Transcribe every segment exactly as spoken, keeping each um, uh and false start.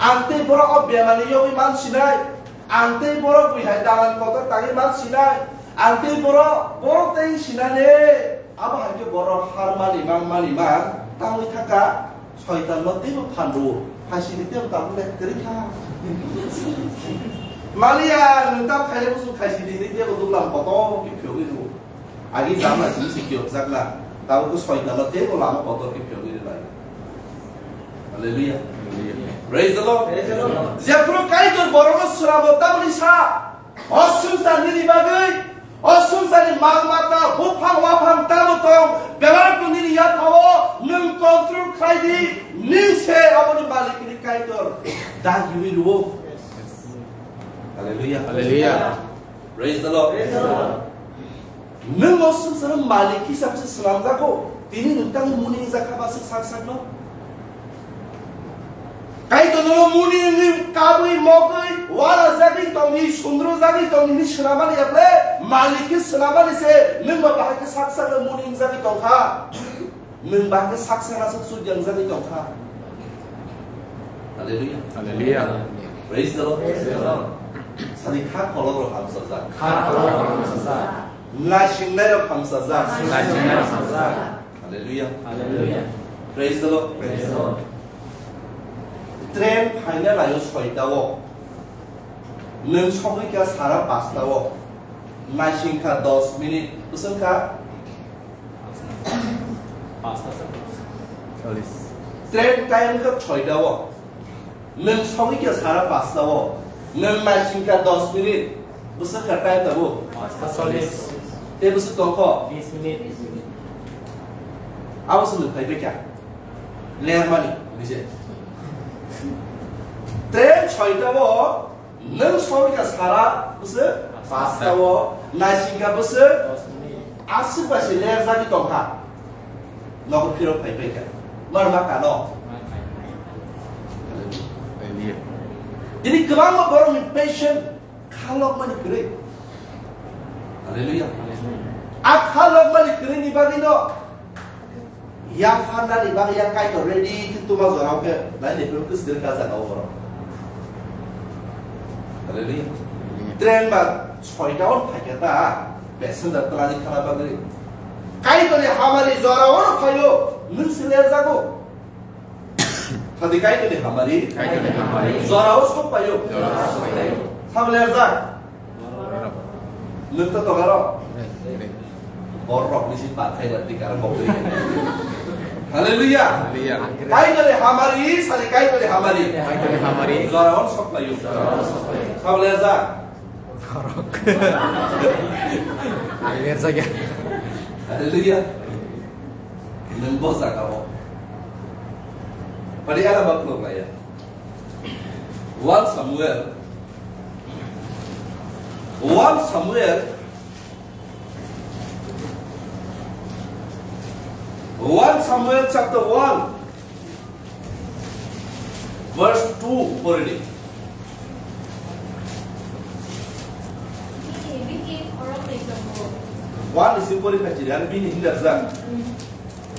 Ang tei borok o bemani yogwi man sinai. Ang tei borok bui hai dalan kotor tangwi man sinai. Ang tei borok, borok tei sinani. Abo hai khe borok har mani man mani man tangwi thangkha. Soitan no teibo phan rwo. Khaisini teibo tabuk le kwrwi kha. Maliya, nwng tam khaile bwswk khaisini hinwi teibo duglam kotor khe phiyogwi rwo. Agi jamla simi se kiyokjakna, tabuk khe soitano teibo lama kotor khe phiyogwi rwlai. Hallelujah. Praise the Lord. Praise the Lord. Jephru Kaitor borokno swnamo tamoni sa, o swngchar nini bagwi, o swngcharni mal mata, buphang waphang tamo tong, belai nini yaphao, nwng control khlai di, nwng se aboni malik ni Kaitor, dagiwi rwo. Hallelujah. Hallelujah. Praise the Lord. Praise the Lord. Nwng o swngcharo malik hisab se swnamjago. Tini nwng tangwi muni wngjak kha ba swk sak sakno? Kaitor nono muni wngwi kabwi mogwi wala jagwi tongni, sundro jagwi tongni hinwi swnamani ya ble? Malik khe swnamani se nwng ba bahai khe sak sakno muni wngjagwi tongkha. Nwng ba khe sak sak aswk sujak jagwi tongkha. Hallelujah. Hallelujah. Praise the Lord. Praise the Lord. Sadi kha kolok rok hamsajak. Kha kolok rok hamsajak. Naisingnai rok hamsajak. Naisingnai rok hamsajak. Hallelujah. Hallelujah. Praise the Lord. Praise the Lord. Train phaina laio soita o. Nwng sogwi kha sara pasta o. Naising kha dos minute. Bwswng kha Train time kha soita o. Nwng sogwi kha sara pasta o. Nwng naising kha dos minute. Bwswk kha time tabuk? Tei bwswk tongkho? Abo se nwng phaibai kha. Lermani, bise. Train soita o. Nwng sogwi kha sara bwswk pasta o, naising kha bwswk aswk bai se lerjagwi tongkha. Nogo phirok phai phai kha. Mar ma kano. Tini kwbangma borokni patient khalokmani kwrwi. Hallelujah. A khalokmani kwrwini bagwino Yapharnani bagwi ya Kaitor ready khe tuma jorao khe nai ni phuru kwswk kha jaga o borok. Hallelujah. Train ba soita on phaikha ta, passenger twlani khana bagwi. Kaitorni hamari jorao no phaio, nwng se lerjago. Khadi Kaitorni hamari. Kaitorni hamari. Jorao sok paio. Jorao sok paio. Sabo lerjak. Nwng to tongaro. Borok bisi pathai rati karo bokri. Hallelujah. Hallelujah. Kaitorni hamari, sari Kaitorni hamari. Kaitorni hamari. Jorao sok paio. Jorao sok paio. Sabo lerjak. Borok. Ang lerjak ya. Hallelujah. Nwng bo jaga o. Padi ala bak lok laya. One Samuel. One Samuel. One Samuel chapter one. Verse two pori di. Bini, bini khoroknwi tongo. One is important, actually, and bini hinda zan. Mm.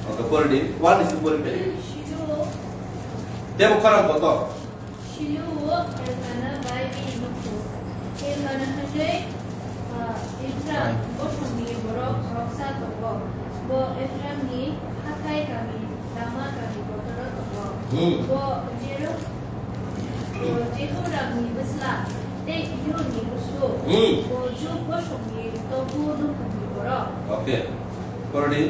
Okay, pori di. One is important. Shilu. Debo khorang kotor. Shilu o Elkana bai bini nukhu. Elkana hwnwi, ah, Ephraim bosongni borok khoroksa tongo. Bo Ephraimni hathai kami, Rama kami kotoro tongo. Hmm. Bo Jero-, bo Jehoramni bwsla tei Iyuni busu. Hmm. Bo Jub bosongni tobu nukhungni borok. Okay. Pori di.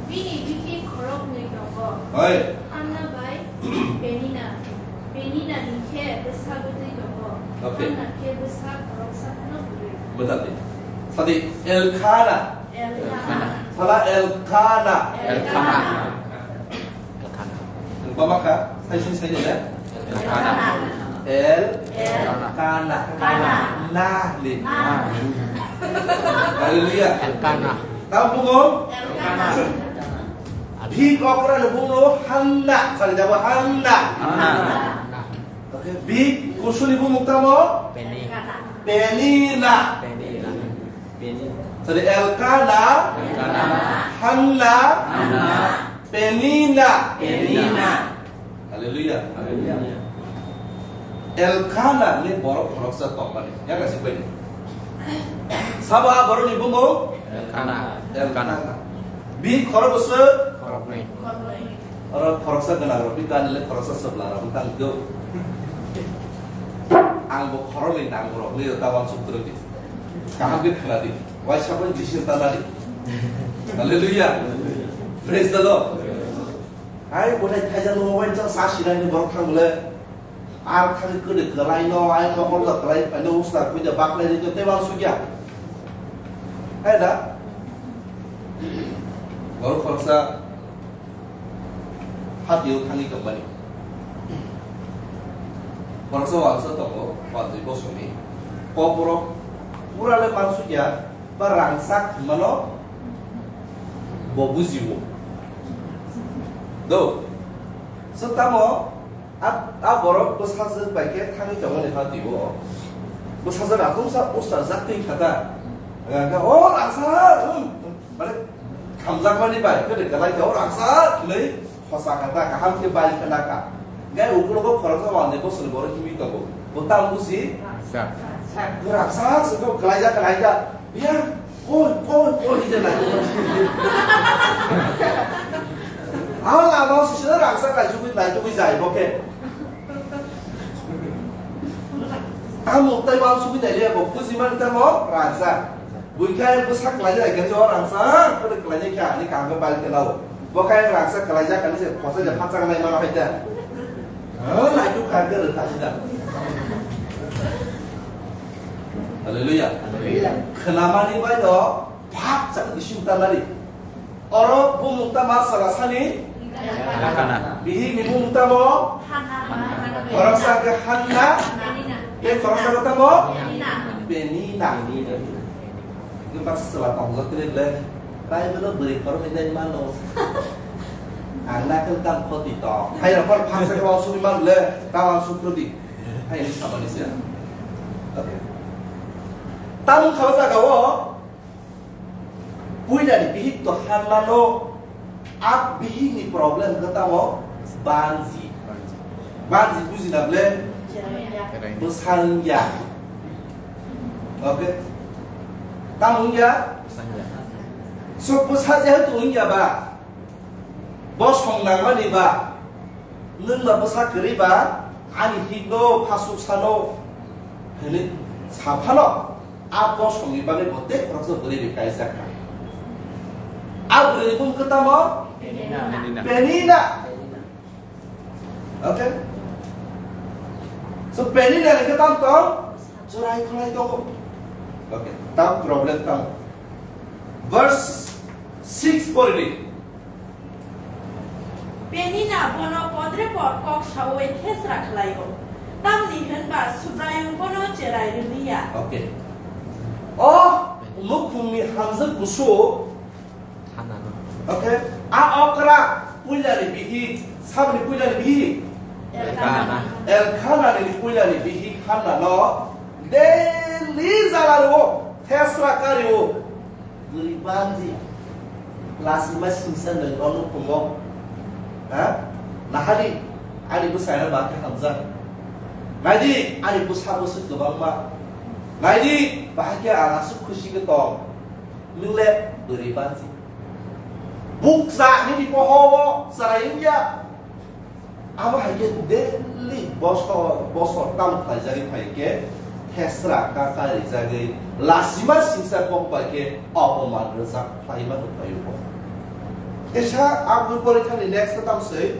Bini bikhi khoroknwi tongo. Hoi. Hanna bai Penina. Penina ni khe bwsa bwtwi tongo. Okay. Hanna khe bwsa khoroksa phano kwrwi. Bwsa di. Sadi Elkana. Elkana. Sala Elkana. Elkana. Elkana. Bama kha, sai sini sai dile. Elkana. El. Elkana. Kana. Kana. Na. Li. Na. Hallelujah. Elkana. Tau bungo? Elkana. Bhik okra ni buno Hanna. Sari jabo Hanna. Hanna. Okay, bhik kusuni buno tamo? Penina. Penina. Penina. Penina. Sari Elkana. Elkana. Hanna. Hanna. Penina. Penina. Hallelujah. Hallelujah. Elkana ni borok khoroksa tongmani. Yang kasih bai. Sabo a borok ni bumung? Elkana. Elkana. Bi khorok bwswk? Khoroknwi. Oro khoroksa gwnang rok, bi gani le khoroksa chwpla rok wngkha do. Ang bo khoroknwi nang rok ni ta wansuk twrwk di. Kaham khe khna di. Waisa bai decision ta na di. Hallelujah. Praise the Lord. Hai, bo nai thaijak no mobile chang sa sinai ni borok thang bole. Ar thani kwdwi kwlai no, ai mokol da kwlai phai no, usta kwi da baklai ri to tei wansuk ya. Hai da? Borok khoroksa hati o thangwi tongmani. Khoroksa wangsa tongo, Pandri Bosongni. Kokborok pura le wansuk ya, ba rangchak hwnmano bo bujiwo. Do. So tamo A, a borok bwsajwk bai khe thangwi tongmani pha twibo. Bwsajwk athumsa usta jak twi kha ta. Hwnkhe, "O rangsa!" Hmm. Mane, khamjakmani bai, khe de kwlai khe, "O rangsa!" hinwi khosa kha ta, kaham khe bai khna kha. Hwnkhe, ukulogo khoroksa wngni bosongni borok himwi tongo. Bo tamo buji? Rangsa. Rangsa, se to kwlaijak, kwlaijak. Yang, koi, koi, koi, hide lai. Ang lama sisi na rangsa kai sugui, lai sugui jai, bo khe. Ang muktai bang sugui jai le, bo kusi man tamo rangsa. Bui kai bwsak lai jai, khe jo rangsa, khe lai ne kya, ani kang bai khe lao. Bo khe rangsa kwlaijak ani se phosa ja phatsa nai mano hai ta. Ha, lai tu kha khe rwkha sida. Hallelujah. Hallelujah. Khwnamani bai no phak chak bising tanari. Oro bumung ta ma sala sani? Elkana. Bihik ni bumung ta mo? Hana. Oro sa khe Hanna. Penina. Tei oro sa khe ta mo? Penina. Penina. Gimba sela tong jok kene le. Bible o bwrwi khoroknwi nai mano. Ang na khe tam khoti to. Hai rok phar phar se ko suri man le, ta ang sukro di. Hai ni sabani se. Okay. Tam kha jaga o. Puila ni bihik to Hanna no. A bihik ni problem khe tamo banji. Banji buji na ble? Bwsang ya. Okay. Tamo wngya? Bwsang ya. So bwsajya to wngya ba? Bosong nangmani ba? Nwng ba bwsa kwrwi ba? Ani hik no phasuk sano. Hwnwi sa phano. A bosongni bagwi bo tei khoroksa bwrwi bai kaijak kha. A bwrwi ni bung khe tamo? Penina. Penina. Okay? So, Penina ni khe tam tong? Chwrai khwlai tongo. Okay, tam problem tam. Verse six pori di. Penina bono podrepot kok saui thesra khlaio. Tamni hwnba Subraiyung bono cherai rwliya. Okay. O nukhungni hamjwk busu. Hanano. Okay. A okra puilani bihik, sabni puilani bihik. Elkana. Elkana ni puilani bihik Hanna no daily jala rwo, thesra kari o. Bwrwi banji. Lasima singsa nwng ono phungo. Ha? Nahadi, ani bwsai no bakhe hamjak. Naidi, ani bwsa bwswk kwbangma. Naidi, bahai khe ang aswk khusi khe tong. Nwng le bwrwi banji. Bukcha nini poho o chwrai wngya. Abo hai khe daily bosor, bosor tam khlaijagwi phai khe thesra ka karijagwi lasima singsa kok bai khe opoman rwjak khlaima nukphaio bo. Teisa aboni pore thani next tam se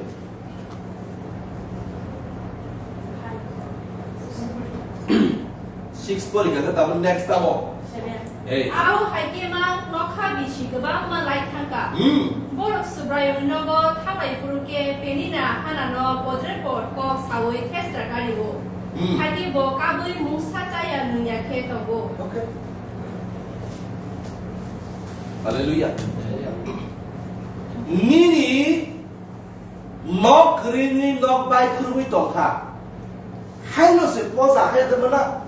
six pori khe tamo next tamo. Seven. Ei. Abo hai khe ma nokha bisi kwbangma lai thangkha. Hmm. Borok Subraiyung nogo thabai phuru khe Penina Hanano podrepot kok saui thesra kario. Hmm. Hai khe bo kabui mungsa chaya nungya khe tongo. Okay. Hallelujah. Nini nok rini nok bai khurui tongkha. Haino se poja hai de mana.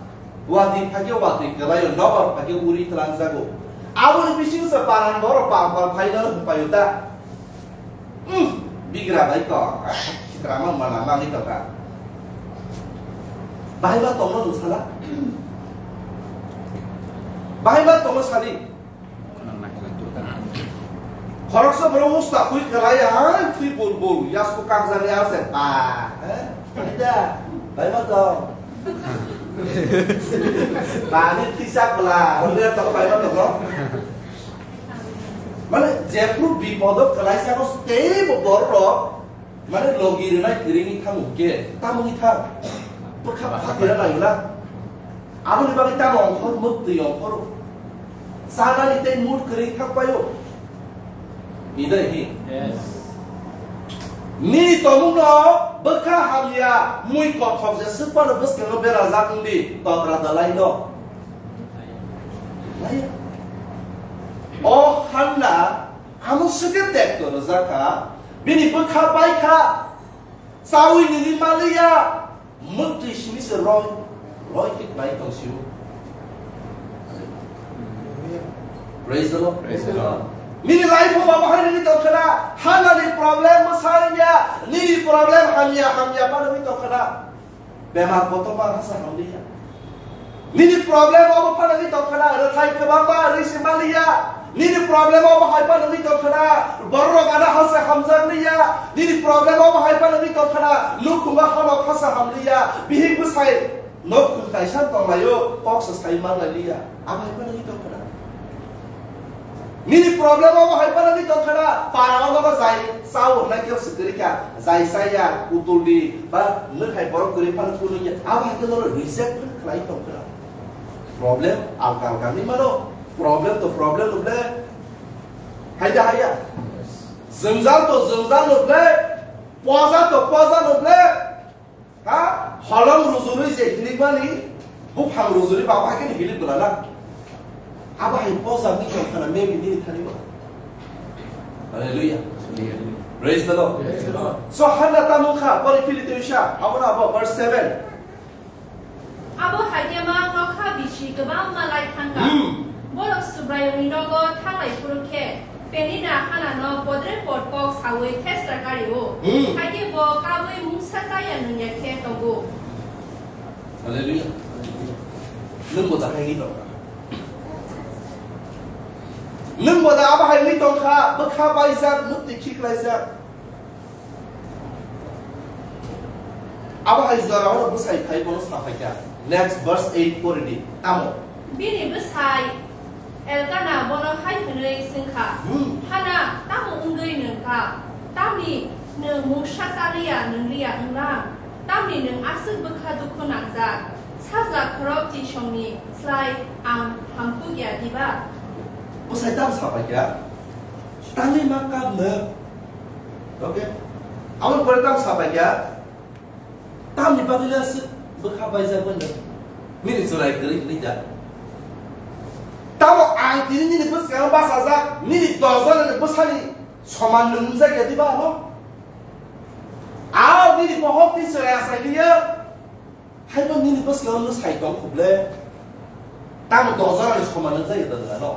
Watwi phakhe watwi kwlaio, nokbar phakhe uri twlangjago. Aboni bisingsa paran borok pal pal phainano hwnpaio ta. Umm, bigra bai kok, khitrama mana manwi tongkha. Bahai ma tongno nwng sala? Bahai ma tongno sadi? Khoroksa borok usta khui khlai hai khui bul bul yasku kakjani ase pa. Eh? Ani da. Bahai ma tong. Bani thisa bla. Ani da tong bahai ma tongno. Mane jephru bipodo khlai sako teibo borok Mane logi rwnai kwrwini thangwi khe, tamoni thang. Bwkha phatira laila. Aboni bagwi tamo ongkhor, mwktwi ongkhoro. Chanani tei mood kwrwi thang paio. Idai hi? Yes. Nini tongmungno bwkha hamya, mui kothok je swk phano bwskango berajak wngdi, tokra da laino. Laiya. O Hanna Amo swkhe tekto rwjak kha, bini bwkha bai kha, chaui nini maliya, mwktwi simi se roi, roi khe klai tong sio. Praise the Lord. Praise the Lord. Nini life o babo hai nini tong khna, Hannani problem bwsa wngya, nini problem hamya, hamya phano wngwi tong khna. Bemar kotorma hasa hamliya. Nini problem obo phano wngwi tong khna, rwthai kwbangma rwi se maliya. Nini problem obo hai phano wngwi tong khna, bororok ada hasa hamjakliya. Nini problem obo hai phano wngwi tong khna, nukhungo hanok hasa hamliya. Bihik bwsai nok khum kaisa tonglaio, kok se sai manlailiya. Abo hai phano wngwi tong khna. Nini problem obo hai phano wngwi tong khna, para o nogo jai chao hwnai khe se kwrwi kha, jai chaya, kutul di, ba nwkhai borok kwrwi phano phunukya, abo hai khe nono reject khlai tong khna. Problem alka alka wngwi mano, problem to problem no ble, hai da haya, jwngjal to jwngjal no ble, poja to poja no ble. Ha? Holong rujurwi je hilikmani, buphang rujurwi ba hai khe hilik bwlana. Abo hai poja ni tong khna, maybe nini thani ba. Hallelujah. Praise the Lord. Praise the Lord. So Hanna tamo kha, pori phili twi sa, abo na abo verse seven. Abo hai khe ma nokha bisi kwbangma lai thang kha. Hmm. Borok Subraiyungni nogo thanglai phuru khe, Penina Hanano podre pod kok saui thesra kari-o. Hmm. Hai khe bo kabui mungsa chaya nungya khe tongo. Hallelujah. Nwng bo da hai wngwi tong kha. Nwng bo da abo hai wngwi tong kha, bwkha baijak, mwktwi khiklaijak. Abo hai jora oro bwsai phai bono sa phai kha. Next verse eight pori di. Tamo? Bini bwsai Elkana bono hai hwnwi swng kha, Hmm. Hana, tamo wngwi nwng kha? Tamni nwng mungsa chaliya nwngliya wng lang? Tamni nwng aswk bwkha dukhu nangjak? Sajla khorok chisongni slai ang hamkuk ya diba? Bwsai tamo sa phai kha? Tangwi ma kap nwng. Okay. Aboni pore tamo sa phai kha? Tamni bagwi le aswk bwkha baijak mano. Nini chwrai kwrwi hwnwi da. Tamo ang tini nini bwskango bachajak, nini doljorani bwsani soman nwng wngjakya diba ano? A nini bohokni chwrai achai liya. Haibo nini bwskango nwng sai tong khuble. Tamo doljorani soman wngjakya da nwng ano?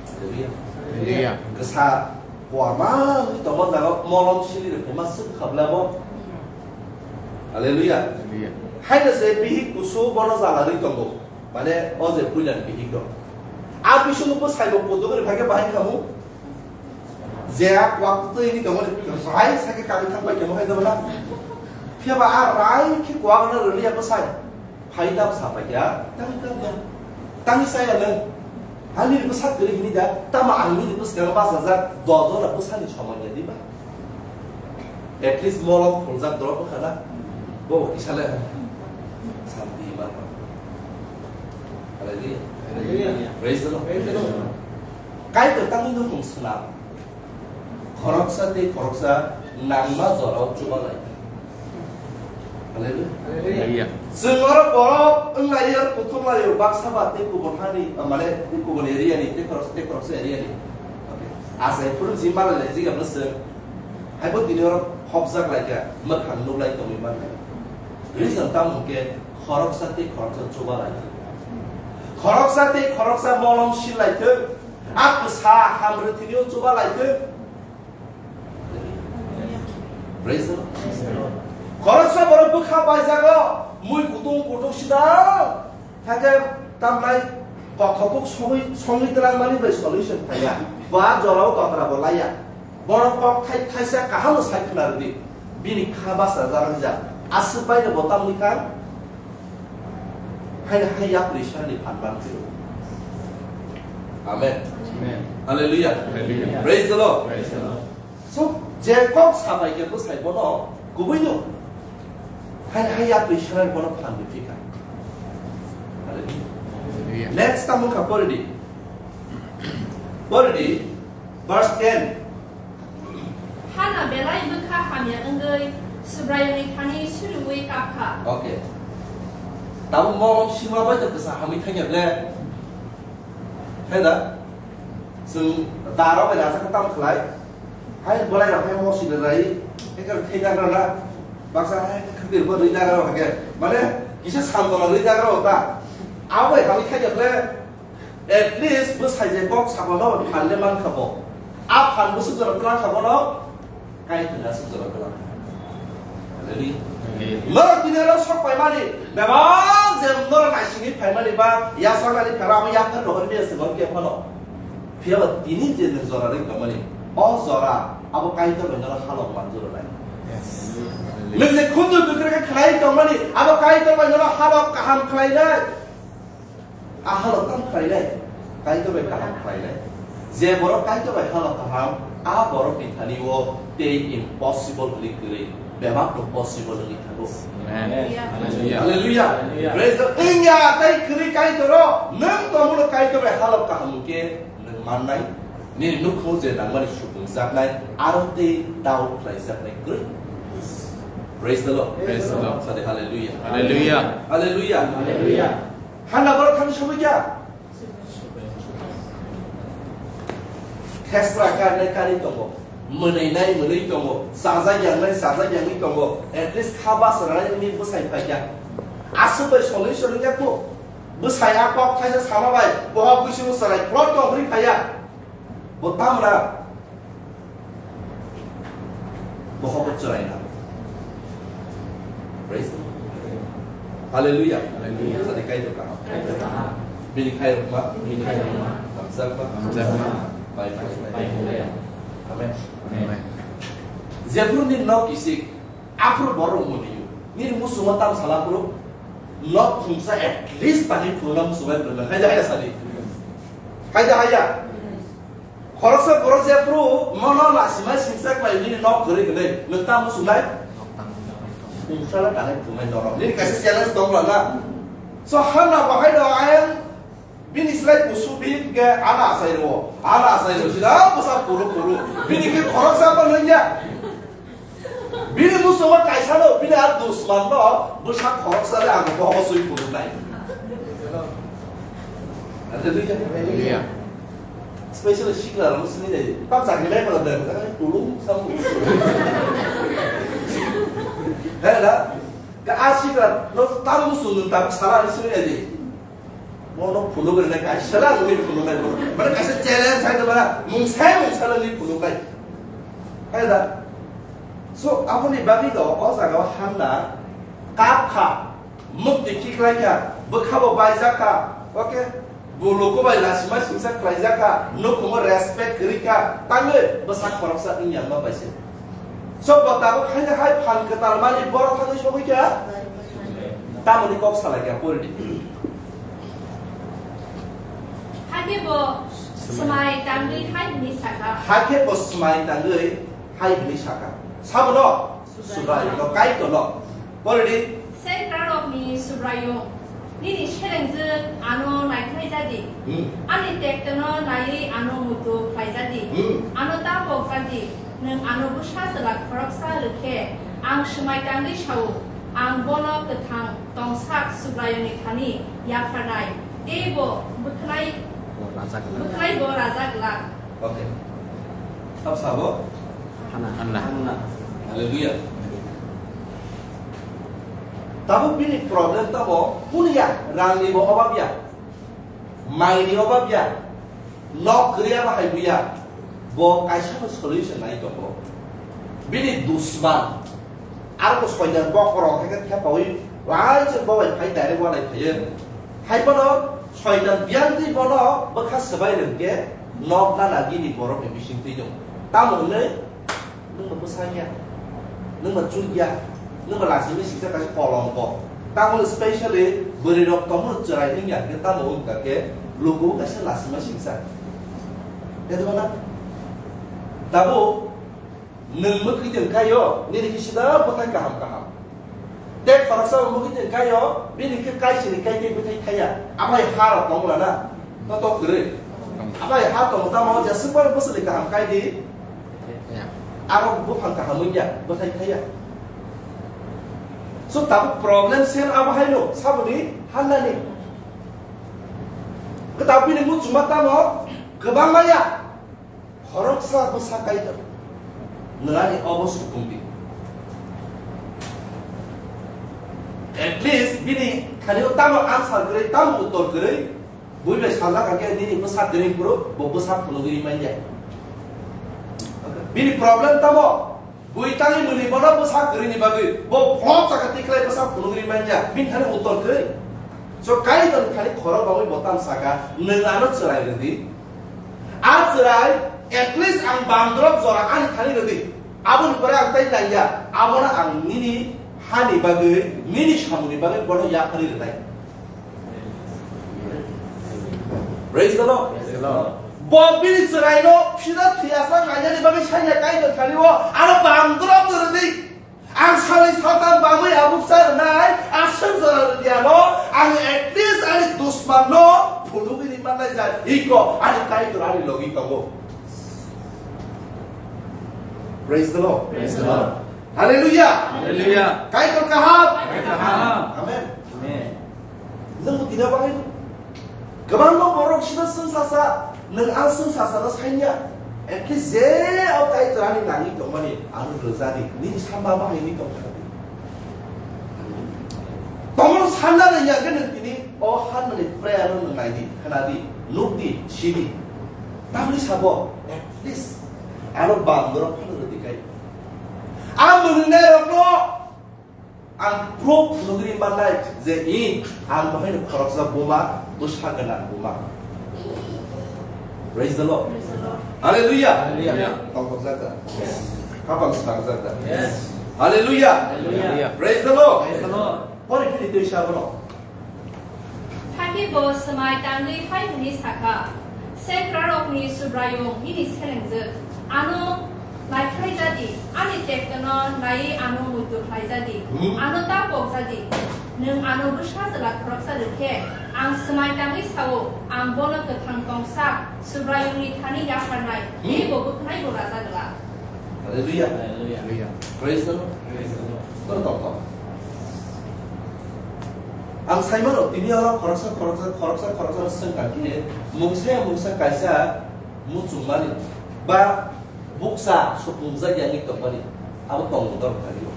Hallelujah. Hallelujah. Kwsa kuarma wngwi tongo jaga molom sili rwkhe ma swk khabla bo. Hallelujah. Hallelujah. Haino se bihik kusu bono jalarwi tongo. Mane o je puilani bihik rok. A bisingo bo saibo pudugri phai khe bahai khamu. Je a kwak twi ni tongo ni rai sake kami thang bai kemo hai dona. Phiya ba a rai khe kwak na rwliya bwsai. Phai tam sa pai kha, tang kha kha. Tang saya le. Ani ri bwsa kwrwi hini da, tamo ang nini bwskango bachajak, doljora bwsani soman ya diba? At least molok phuljak dorok wngkha na. Bo kisa le. Santi ma. Hallelujah. Hallelujah. Praise the Lord. Praise the Lord. Kaitor tangwi nukhung swnam. Khoroksa tei khoroksa nangma jorao chubalai. Hallelujah. Hallelujah. Chwng oro borok wnglaio, kuthumlaio, baksa ba tei kubun hani, mane tei kubun area ni, tei khoroksa, tei khoroksa area ni. Okay. Achai phuru jim malai lai jiga bwswk. Haibo tini oro hopjak lai kha, mwkhang nuklai tongwi manlai. Reason tamo hwnkhe khoroksa tei khoroksa chubalai. Khoroksa tei khoroksa molom silai thung. A kwsa hamrwthwini o chuba lai thung. Praise the Lord. Khoroksa borok Kha baijago, mui kutung kutung sida. Hakhe tamnai kothopuk songwi, songwi twlang mani bai solution phaiya. Ba jorao kotra bo laiya. Borok kok thai thaisa kaham no sai khna rwdi. Bini kha basa jara jak. Aswk bai no bo tamni kha. Hai hai yapri sani phan ban phiro. Amen. Amen. Hallelujah. Hallelujah. Praise the Lord. Praise the Lord. So, je kok sabai khe bwsai bono kubui no. Hai hai yapri sani bono phan di phika. Hallelujah. Hallelujah. Next tamo kha pori di. Pori di, verse ten. Hana belai bwkha hamya wngwi Subraiyungni thani suriui kap kha. Okay. Tabuk mo sima bai ta bwsa hamwi thangya ble. Hai da? Chwng daro bai rasa kha tam khlai. Hai bolai rok hai mo sida rai. Ekar thai da rana. Baksa hai khadir bo rwi da rok hake. Mane kisa santona rwi da rok ta. Abo bai hamwi thangya ble. At least bwsai je kok saphano phan le man kha bo. A phan bwswk jora twlang kha bono, Kaitor aswk jora twlang kha. Hallelujah. Amen. Norok tini oro sok paimani, bebak je norok naisingwi phaimani ba yasaknani phero abo yaphar rohorwi maya se borok khe phano. Phiya ba tini je nwng jora rwi tongmani, o jora abo Kaitor bai norok halok man jora nai. Yes. Nwng je khunju bwkrwi khe khlai tongmani, abo Kaitor bai norok halok kaham khlai nai. A halok kaham khlainai, Kaitor bai kaham khlainai. Je borok Kaitor bai halok kaham, a borok ni thani o tei impossible hwnwi kwrwi, bebak no possible wngwi thango. Amen. Hallelujah. Hallelujah. Hallelujah. Praise the Lord. Wngya tei kwrwi Kaitor o, nwng tongmano Kaitor bai halok kaham hwnkhe nwng mannai. Nini nukhung je nangmani supungjaknai, aro tei doubt khlaijaknai kwrwi. Praise the Lord. Praise the Lord. Sadi hallelujah. Hallelujah. Hallelujah. Hallelujah. Handa borok thani sumui kha. Thesra karnai kari tongo. Mwnwi nai mwnwi tongo. Chajak yangnai chajak yangwi tongo. At least kha bas ranai wngwi bwsai phai kha. Aswk bai solution wngya kho. Bwsai a kok thaisa sama bai. Boha buisu chwrai plot tong hwnwi phaiya. Bo tamra. Bohogo chwraina. Praise the Lord. Hallelujah. Hallelujah. Sadi Kaitor kaham. Kaitor kaham. Bini khairokma. Bini khairokma. Hamjakma. Hamjakma. Bai bai bai. Bai bai. Amen. Amen. Jephru ni nok isik, aphru borok mwnwi. Nini musumo tam sala phuru nok phungsa at least tani phunukna musumo phunukna. Haida haida sadi. Haida haida. Khoroksa borok jephru mono nasimai singsa khlai nini nok kwrwi hwnwi nwng tamo swngwi? Bumsala tanai phunai norok. Nini kaisa challenge tong la na. So hana bahai no ayang bini slai kusu bini ke ana asai ro. Ana asai ro sida bwsa puru puru. Bini ke khoroksa bo nungya. Bini musumo kaisa no, bini a dusman no, bwsa khoroksa le ang bohogo sui phunuknai. Hallelujah. Hallelujah. Special sikla rok sini dai. Tam sakni lai pala dai, pala dai, tulung sam. Hai da. Ka a sikla no tam musu nun tam sala ni sini dai. Bono phunuk rwnai kaisa lang ni phunuk nai bono. Mane kaisa challenge hai tongmani, mungsai mungsai lang ni phunuk nai. Hai da? So, aboni bagwi no o jaga o Hanna kap kha, mukti khiklai kha, bwkha bo baijak kha, okay? Bo luku bai lasimai singsa khlaijak kha, nukhungo respect kwrwi kha, tangwi bwsa khoroksa wngya ma bai se. So, bo tabuk haino hai phan kwtal mani borok thangwi sogwi kha. Tamoni kok salai kha, pori di. Hakhe bo swmai tangwi hai hwnwi sakha. Hakhe bo swmai tangwi hai hwnwi sakha. Sabono? Subraiyungno, Kaitorno. Pori di. Sekrarokni Subraiyung, nini selengjwk ano naikhlai jadi. Hmm. Ani tektono naiwi ano muitu khlai jadi. Hmm. Ano ta pok jadi. Nwng ano bwsa chwla khoroksa rw khe, ang swmai tangwi sao, ang bono kwthang tongsak Subraiyungni thani yapharnai, tei bo bwkhnai, Bo raja glak. Bwkhnai bo raja glak. Okay. Sab sabo? Hana. Hana. Hallelujah. Tabuk bini problem tamo, punuya, rangni bo obab ya. Maini obab ya, nok kwrwi abo hai buya, bo kaisa no solution nai tongo. Bini dusman, Aro bo soitan bokhorok hai khe thepawi waisa bo bai phai direct walai phaiyo. Hai bono soitan biyang twi bono bwkha swbai rwngkhe nok gana gini borokni bising twi tongo. Tamo hwnwi nwng bo bwsa ya, nwng bo chuk ya, nwng bo lachimwi siksa kaisa kolongko. Tamo specially bwrwi rok tongmano chwrai wngya hwnkhe tamo wngkha khe luku kaisa lachima siksa. Tei tongna tabuk Nwng mwkhwtwng khaio, nini khe sida bwthai kaham kaham. Tei khoroksa bo mwkhwtwng khaio, bini khe kaisini kai tei bwthai thaiya. Amai ha rok tong lana, to to kwrwi. Amai ha tong tamo, jeswk bai bwswli kaham kai di. Aro buphang kaham wngya, bwthai thaiya. So tabuk problem sen abo haino, saboni hannani. Kwtal bini muchungma tamo, kwbangma ya. Khoroksa bwsa kaitor. Nwng ani obo supung di. At least bini thani o tamo answer kwrwi, tamo uttor kwrwi, bui bai sajak kha khe nini bwsa kwrwi phuru bo bwsa phunugwi manya. Bini problem tamo? Bui tangwi mwnwi bono bwsa kwrwini bagwi bo flop chakha tikhlai bwsa phunugwi manya, bini thani uttor kwrwi. So kaitor thani khorok bagwi bo tam saka, nwng ano chwrai rwdi. A chwrai, at least ang bandrop jora ani thani rwdi. Aboni pore ang tai naiya, abono ang nini hani bagwi, nini samungni bagwi bono yaphari rwnai. Praise the Lord. Praise the Lord. Bo bini chwraino phira thwiya sa ngainani bagwi saina kaitor thani o, ano bandrop rwdi. Ang salni saltham bangwi abuk cha rwnai, aswk jora rwdi ano, ang at least ani dusmanno phunugwi ri mannai ja, iko ani kaitor ani logi tongo. Praise the Lord. Praise the Lord. Hallelujah. Hallelujah. Kaitor kaham. Kaitor kaham. Amen. Amen. Nwng bo tini bagwi kwbangma borok sida chwng sasa, nwng ang chwng sasano sainya. At least je o Kaitor ani nangwi tongmani ano rwjadi, nini samba bahai ni tongkha. Tongmani sanna rwya khe nwng tini o hanmani prayer no nwng naidi, khnadi, nukdi, sidi. Tamni sabo, at least ano bandorok phano rwdi kai. Ang mwngnairokno Ang proof phunugwi mannai je i ang bahaino khoroksa buma, bwsa gwnang buma. Praise the Lord. Praise the Lord. Hallelujah. Hallelujah. Tongthokjak da? Yes. Kapal swnamjak da? Yes. Hallelujah. Hallelujah. Praise the Lord. Praise the Lord. Pori phiri twi sa bono. Hakhe bo swmai tangwi hai hwnwi sa kha, Sengkrakrokni Subraiyung nini selengjwk, ano naikhlai ja di, ani tektono naiwi ano muitu khlai ja di, hmm, ano ta pok ja di. Nwng ano bwsa chwla khoroksa rw khe, ang swmai tangwi sa-o, ang bono kwthang tong sak Subraiyungni thani yapharnai, hmm, teibo bwkhnai bo raja glak. Hallelujah. Hallelujah. Praise the Lord. Praise the Lord. Kono tong tong. Ang sai mano, tini oro khoroksa, khoroksa, khoroksa, khoroksa no swng kha khe, mungsa ya mungsa kaisa muchungmani ba bukcha supungjak yangwi tongmani, abo tongmung dor kha rio.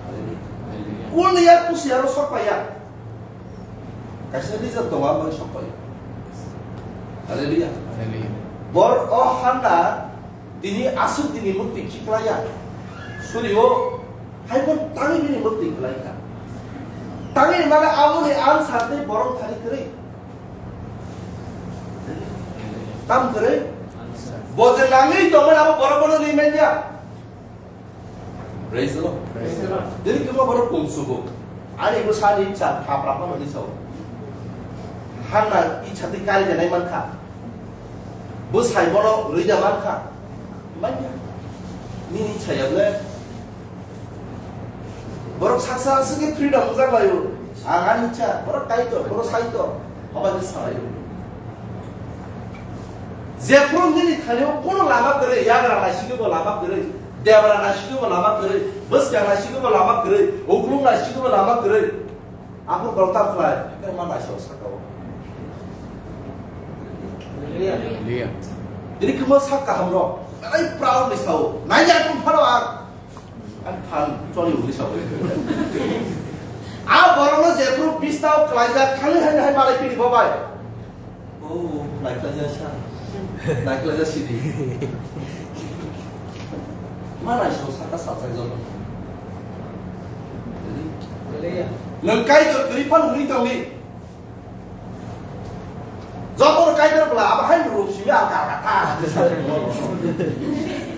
Hallelujah. Hallelujah. Kul ya kusi aro sok paya. Kaisa reason tongo, abo sok paya. Hallelujah. Hallelujah. Bor o handa Tini aswk tini mukti khiklaiya. Suri o, hai bo tangwi bini mukti khlaikha. Tangwi mane aboni answer tei borok thani kwrwi. Tam kwrwi? Bo je nangwi tongmani abo borok bono ri manya. Praise the Lord. Praise the Lord. Tini kwma borok kumsugo. Ani bwsani cha thapra phano ni sao. Hangna icha twi kari janai mankha. Bwsai bono rwida mankha. Manya. Nini chaya ble. Borok saksa aswk freedom wngjaklaio. Ang ani cha, borok kaitor, borok saitor. Hoba ni salaio. Jephru nini thalio kono lama kwrwi, yagra naisingwi bo lama kwrwi, debra naisingwi bo lama kwrwi, bwskang naisingwi bo lama kwrwi, uklung naisingwi bo lama kwrwi. Aphuru borok ta khlai, khe ma naisao sakao. Hallelujah. Tini khe mo sak kaham rok, belai proud ni sao. Nai ya kum phano ang. Ang phan choli uli sao. A borok no je group bis tao klaijak, thangwi hai hai malai pini bo bai. Oh, naikhlaijak sa. Naikhlaijak sidi. Ma naisao saka sajak joto. Nwng Kaitor kwrwi phano hwnwi tongdi. Jotono Kaitor bwla abo hai rwng simi ang kha kha tha.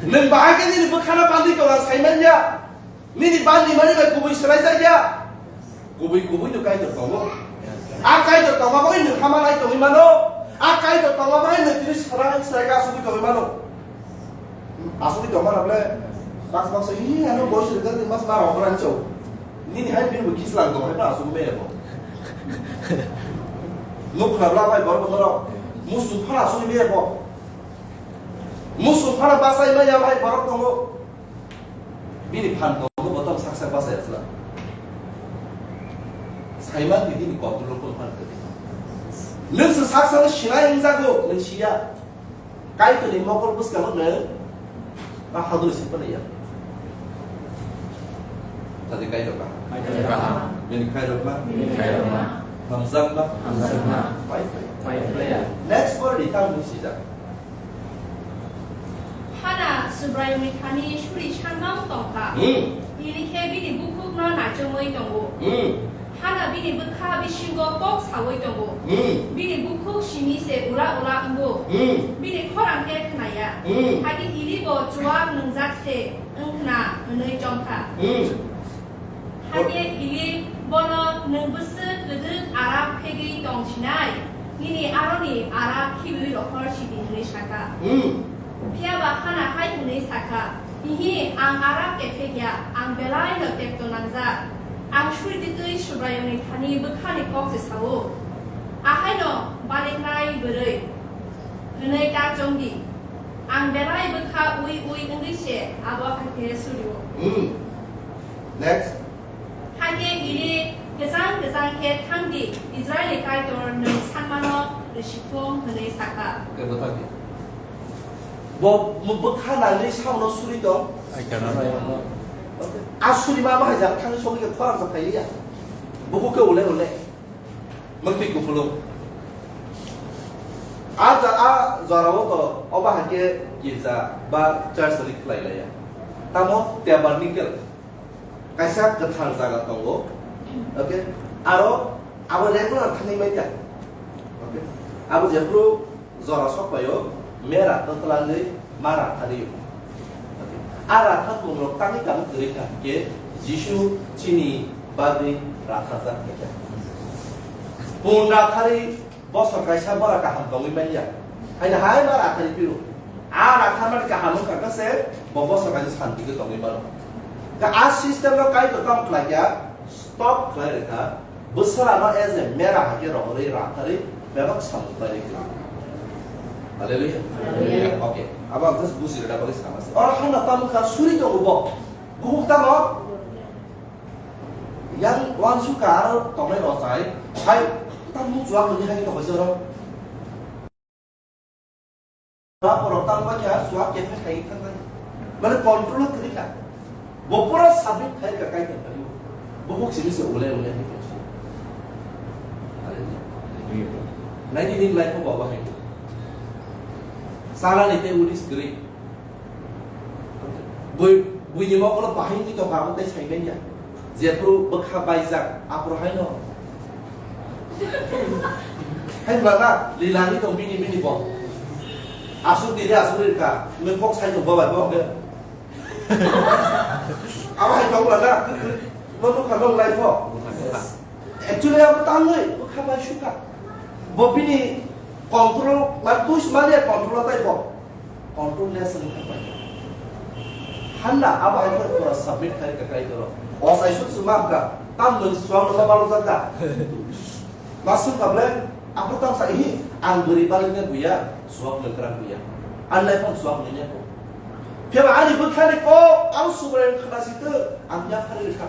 Nwng bahai khe nini bwkhano bandwi tong ang sai man ya. Nini bandimani bai kubui swlaijakya. Kubui kubui no Kaitor tongo. A Kaitor tongma bagwi nwng hama lai tongwi mano. A Kaitor tongma bagwi nwng tini swrai swrai khe asugwi tongwi mano. Asugwi tongma rok le bas bas hi ano bois rwjak ni mas ma rok ran chau. Nini hai bini bo kislang tong hai ba asugwi me bo. Nuk na bla bai bor bo norok. Musu phara asugwi me bo. Musu phara basai ma ya bai borok tongo. Bini phan tongo bo tong sak sak bachai asla. Saiman di bini control kon phan kati. Nwng se sak sak sinai wng jago, nwng siya. Kaitor ni mokol bwskango nwng ba hadro si phano ya. Tadi Kaitor ba. Kaitor ba. Bini Kaitor ba. Bini Kaitor ba. Hamjak ba. Hamjak ba. Pai pai. Pai pai ya. Next word di tang nwng sijak. Hana Subraiyungni thani suri sanmang tongkha. Hmm. Bini khe bini bukhukno nachomwi tongo. Hmm. Hana bini bwkha bisingo kok saui tongo. Hmm. Bini bukhuk simi se ula ula wngo. Hmm. Bini khorang khe khnaya. Hmm. Hakhe Eli bo chuak nwngjak se wngkhna hwnwi chongkha. Hmm. Hakhe Eli bono, "Nwng bwswk kwdwk arak phegwi tong sinai? Nini aroni arak khibiui rohor sidi," hwnwi sakha. Hmm. Phiya ba Hana hai hwnwi sakha, "Ihi, ang arak kephek ya, ang belai no tekto nangjak. Ang suri digwi Subraiyungni thani bwkhani kok se sao. Ahaino baliknai bwrwi hwnwi ta chongdi. Ang belai bwkha ui ui wngwi se abo hai khe surio." Hmm. Next. Hakhe Eli, "Kwchang kwchang khe thang di, Israilni Kaitor nwng sanmano rwsithung," hwnwi sakha. Kebo thang di. Bo, bo bwkha nangwi saono suri tong. Ai kana. A suri ma bahai jak thangwi sogwi khe khorang sa phai liya. Buku khe ule ule. Mangtwi kuphulung. A ja-, a jorao to obo hai khe girja ba church ri khlai laiya. Tamo tabernacle. Kaisa kwthar jaga tongo. Okay? Aro abo regular thangwi manya. Okay? Abo jephru jora sokpaio mera twtwlangwi mara thani. Okay? A ratha mungrok tangwi tangwi kwrwi kha khe Jisu chini bagwi ratharjak kha. Pun rathari Bosor kaisa bora kaham tongwi manya. Haino hai ma rathari phiro. A ratharmani kaham wngkha khe se bo bosor kaisa santi khe tongwi mano. Khe a system no Kaitor tamo khlai kha, stop khlai rwkha. Bwsarano as a mera hai khe rohorwi ratharwi bebak samung pairwi khlai. Hallelujah. Hallelujah. Okay. Abo ang just buji rwna bagwi sama se. Oro hano tamo kha suri tongo bo. Buhuk tamo? Yang uansukha aro tongnai ochai, hai, tamo chuak nini hai tongkha se oro. Ba borok tang ba kha chuak kephek khai thang nai. Mane control kwrwi kha. Bo pura submit khai kha Kaitor thani. Bo kok simi se ule ule hai tong se. Hallelujah. Naini nini life o baba hai. Sala ni te ulis kwrwi. Bui, buini mokolo bahai wngwi tongkha, abo tei saimanya. Jephru bwkha baijak, aphuru haino. Hai bwlana, lila wngwi tong bini, bini bo. Aswk di de, aswk di ka. Nwng kok sai tong babai bo hwnkhe. Abo hai tong bwlana. Bo nukha long life o. Actually, abo tangwi, bwkha bai sukha. Bo bini control, man, twi sumaliya control o tai bo. Control less wngkha bai. Hanna abo hai khe pura submit khai kha Kaitor o. O sai suk suma wngkha, tam nwng suang no ma balok jak kha. Ma sung kha ble, abo tam sa hi, ang bwrwi balik ne buya, suak nwng krak buya. Ang lai phang suak nwng ya ko. Phiya ba ani bwkha ni kok, ang Subraiyung khna si tw, ang ya phari rwkha.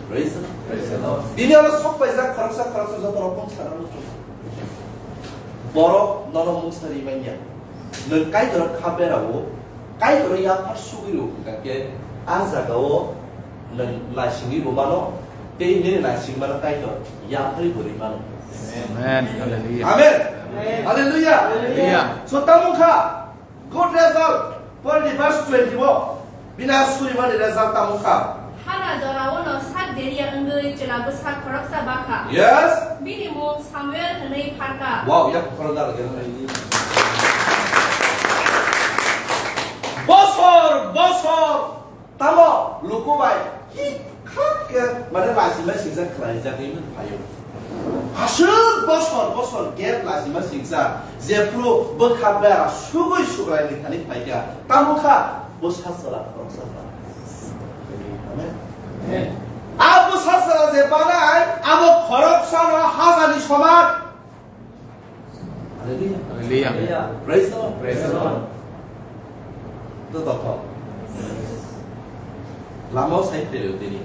Praise the Lord. Praise the Lord. Bini oro sok paijak khoroksa khoroksa joto rok mung sana muchung. Borok nono mung sari manya. Nwng Kaitor kha berao, Kaitor yaphar sugwi rw hwnkha khe, a jagao nwng naisingwi bo mano, tei nini naising mano Kaitor yapharwi bo rwi mano. Amen. Hallelujah. Amen. Amen. Hallelujah. Hallelujah. So tamo kha, good result. Pori verse twenty bo. Bina suri mani result tamo kha. Jorao no sak deriya wngwi chwla bwsa khoroksa bakha. Yes. Bini mung Samuel hwnwi pharkha. Wow, yak khoroksa lagi. Bosor, bosor. Tamo luku bai hik khak khe mane lachi mai singsa khlaijak wngwi phaio. Aswk bosor bosor gap lachi mai singsa jephru bwkha bera sugwi sugraini thani phaikha. Tamo kha bwsa chwla khoroksa kha. Amen. A bwsa chwla je banai abo khoroksano hajani soman. Hallelujah. Hallelujah. Praise the Lord. Praise the Lord. To tokho. Lama sai phailio tini.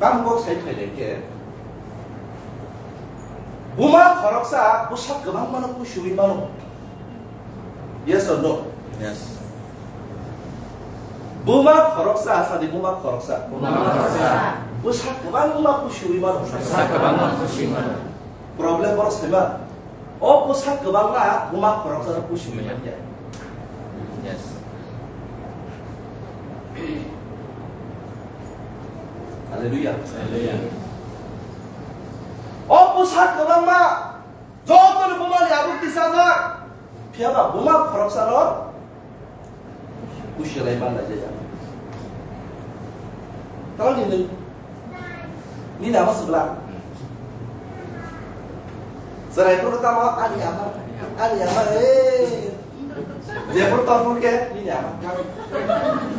Bang kok sai phailio ke. Buma khoroksa bwsa kwbangmano kusiwi mano. Yes or no? Yes. Buma khoroksa, sadi buma khoroksa. Buma khoroksa. Bwsa kwbangma kusiwi mano. Bwsa kwbangma kusiwi mano. Problem borok saiba. O bwsa kwbangma buma khoroksa no kusiwi manya. Yes. Hallelujah. Hallelujah. O bwsa kwbangma joto ni buma ni abuk tisajak. Phiya ba buma khoroksa no kusilai manlai jaya. Tamo ni nung. Nini ama sibla. Serai kono tamo ani ama. Ani ama, eh. Jepur topur ke nini ama.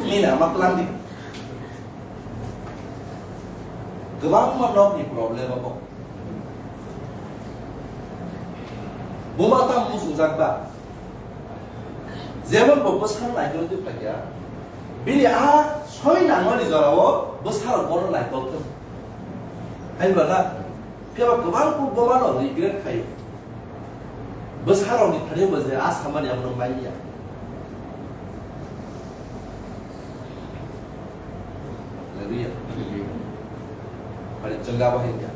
Nini ama pelan di. Kwbangma nokni problem abo. Buma tam muchungjak ba? Jemon bo bwsano naikol twi phaikha, bini a soi nangmani jorao bwsarok bono naikol thung. Hai ba na? Phiya ba kwbang kuk bumano regret khaio. Bwsarokni thani bo je a samani abono manya. Hallelujah. Hallelujah. Hari chwngga bo hingya.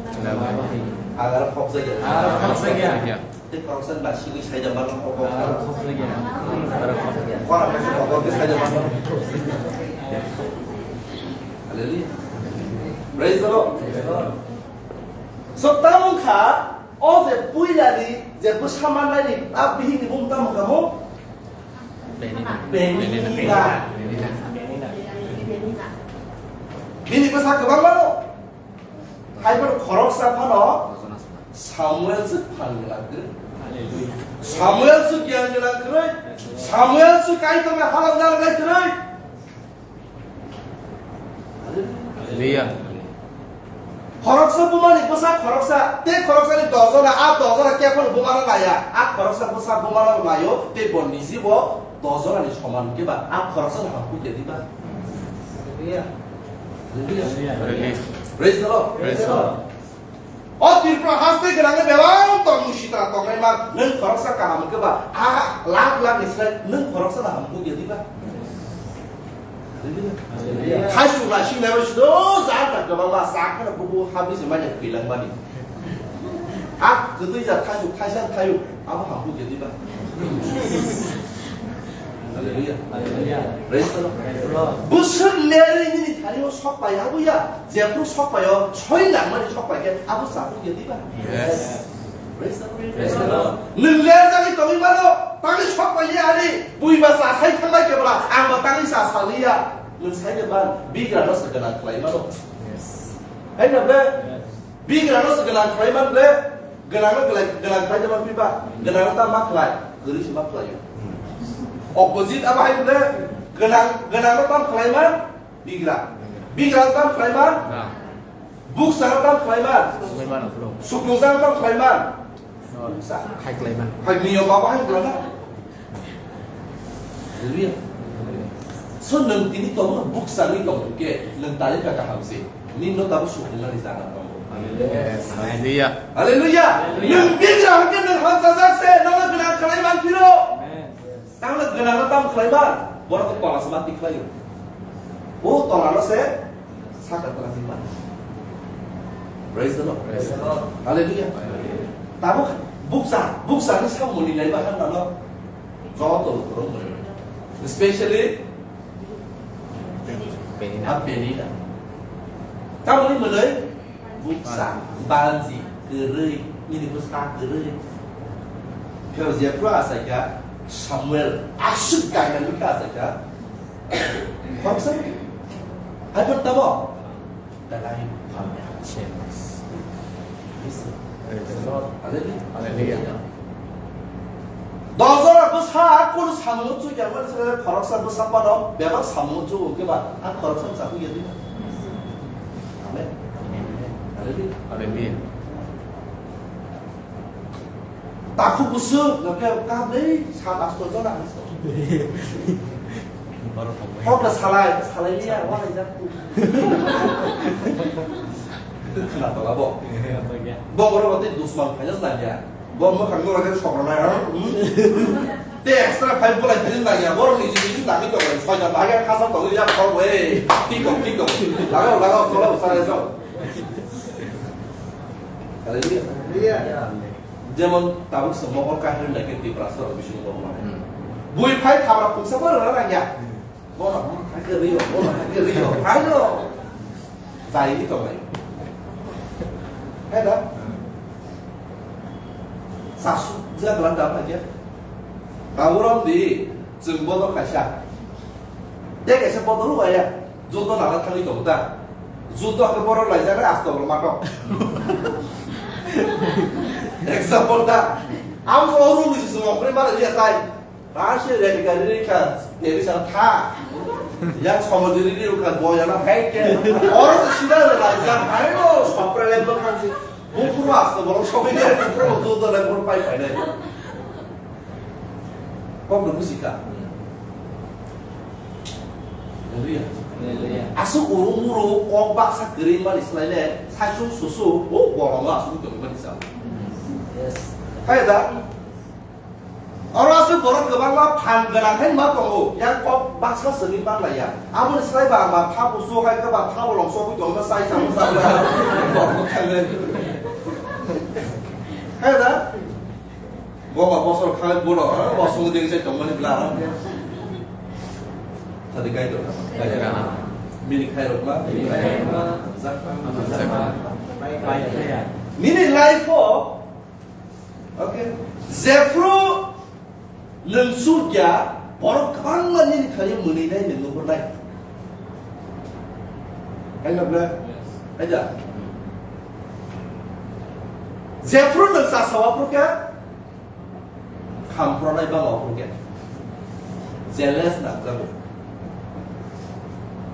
Chwngga bo hingya. Agar khok jagya. Agar khok jagya. Tei khoroksa ba sigwi saida mano khok. Agar khok jagya. Agar khok jagya. Khorang khe khok khe saida mano. Hallelujah. Praise the Lord. Praise the Lord. So, tamo kha, o je puilani, je bwsa manlani, a bihikni mung tamo kha mo? Penina. Penina. Penina. Bini bwsa kwbang mano. Haiphano khoroksa phano Samuel se phan gwnang kwrwi. Samuel se giyan gwnang kwrwi. Samuel se Kaitorni halok nang lai kwrwi. Hallelujah. Khoroksa bumani bwsa khoroksa, tei khoroksani dogjona, a dogjona kephano bumano naiya, a khoroksa bwsa bumano naio, tei bo nijibo dogjonani soman hwnkhe ba, a khoroksano hamkuk ya diba? Hallelujah. Hallelujah. Praise the Lord. Praise the Lord. O Tripura haste gwnangwi bebak tongmung sitra tongnai man, nwng khoroksa kaham hwnkhe ba, a lakh lakh ni slai nwng khoroksa no hamkuk ya diba? Hallelujah. Thaichuk naising naibai sudo, jat jat kwbangma, sa kheno bubu habri se manya khwilang mani. A kwtwi jat thaichuk, thaisa thaichuk, abo hamkuk ya diba? Hallelujah. Hallelujah. Praise the Lord. Praise the Lord. Bwswk lerwi nini thani o sok pai abo ya. Jephru sok pai o, soi nangmani sok pai khe, abo chapuk ya diba? Yes. Praise the Lord. Praise the Lord. Nwng ler jagwi tongwi mano, tangwi sok pai ya ani, bui ba cha sai thang bai khe bwla, ang ba tangwi cha saliya. Nwng sai de ban, bigra no se gwnang khlai mano. Yes. Hai na ble? Yes. Bigra no se gwnang khlai man ble, gwnang no gwnang, gwnang khlai de man piba, gwnang no ta ma khlai, kwrwi se ma khlai. Opposite abo hai ble, gwnang, gwnang no tam khlai man, bigra. Bigra no tam khlai man, buksa no tam khlai man, suknung jang tam khlai man. Khai khlai man. Khai niyom abo hai ble na. Hallelujah. So, nwng tini tongno buksa ni tong khe, nwng tali ka kaham se. Nino tabo suknani jaga tongo. Hallelujah. Hallelujah. Hallelujah. Nwng bigra hwnkhe nwng hamsajak se, nono gwnang khlai man phiro. Amen. Tangno gwnangno tam khlai man, borok to tola se mati khlaio. O tola no se saka tola se mati. Praise the Lord. Praise the Lord. Hallelujah. Hallelujah. Tabo buksa, buksa ni samung ni nai ma han no. Joto borok mwnwi. Especially A Penina. Tamoni mwnwi buksa, banji, kwrwi, nini bwsa kwrwi. Phiya Jephru achaikha, Samuel aswk dynamic khe achaikha. Khoroksa, hai phano tamo? The life of the changed. Listen. Praise the Lord. Hallelujah. Hallelujah. Dojora bwsa kunu samung chukya mani sale khoroksa bwsa pano bebak samung chugo khe ba a khoroksa bwsa khe yadi. Amen. Hallelujah. Hallelujah. Takhuk bwswk, hwnkhe kabui sat asto jona hinwi song. Hokla salai, salai liya, wahai jak. Khna tola bo. Bo borok bo tei dusman khaina nangya. Bo mwkhang no rwgwi sokra nai, hmm? Tei extra five bolai philin nangya. Borok ni jini jini nangwi tongo. Soita bagya khasa tongo ya khol we. Tiktok, tiktok. Lagao, lagao, tola usare jok. Hallelujah. Hallelujah. Jemon tabuk se mokol kahir nai khe Tiprasa rok bising rok mane. Hmm. Bui phai thabra khungsa bo rwna nangya. Hmm. Bono hakhe rio, bono hakhe rio. Haino. Jai di tongnai. Hai da? Hmm. Sasu jaglan da phai khe. Tabuk rom di, chwng bono kaisa. Tei kaisa bono rw ya. Judo nana thangwi tongo ta. Judo hwnkhe borok laijak le asto borok matok. Example ta. Ang so rung ni sisung okre mara liya tai. Ba se rek gari ri kha, deri sa tha. Yang somo diri ri kha, boya na hai ke. Oro se sida le laijak, hai no, sopre le bo khan si. Buphuru asto borok sogwi de, buphuru judo le borok pai pai de. Kok no buji kha. Hallelujah. Hallelujah. Aswk uru muru kok baksa kwrwi mani swlai le saichung susu o borok no aswk tongwi mani sa. Yes. Hai da. Oro aswk borok kwbangma phan gwnang hai ma tongo. Yang kok baksa swrwngwi manlaiya. Aboni swlai ba ma pha busu hai khe ba pha bolong sogwi tongma sai sa sa. Hai da. Boba bosor khalai bono, ha, bosong ding se tongmani bla. Tadi kai do. Mini khai rok ma. Mini khai rok ma. Zak. Zak. Mini life o, okay. Jephru nwng sukya, borok kwbangma nini thani mwnwi nai nwng nuhur nai. Hai na bla? Hai da. Jephru nwng sa sawa phru khe, Khampronai bangma phuru khe jealous nangjago.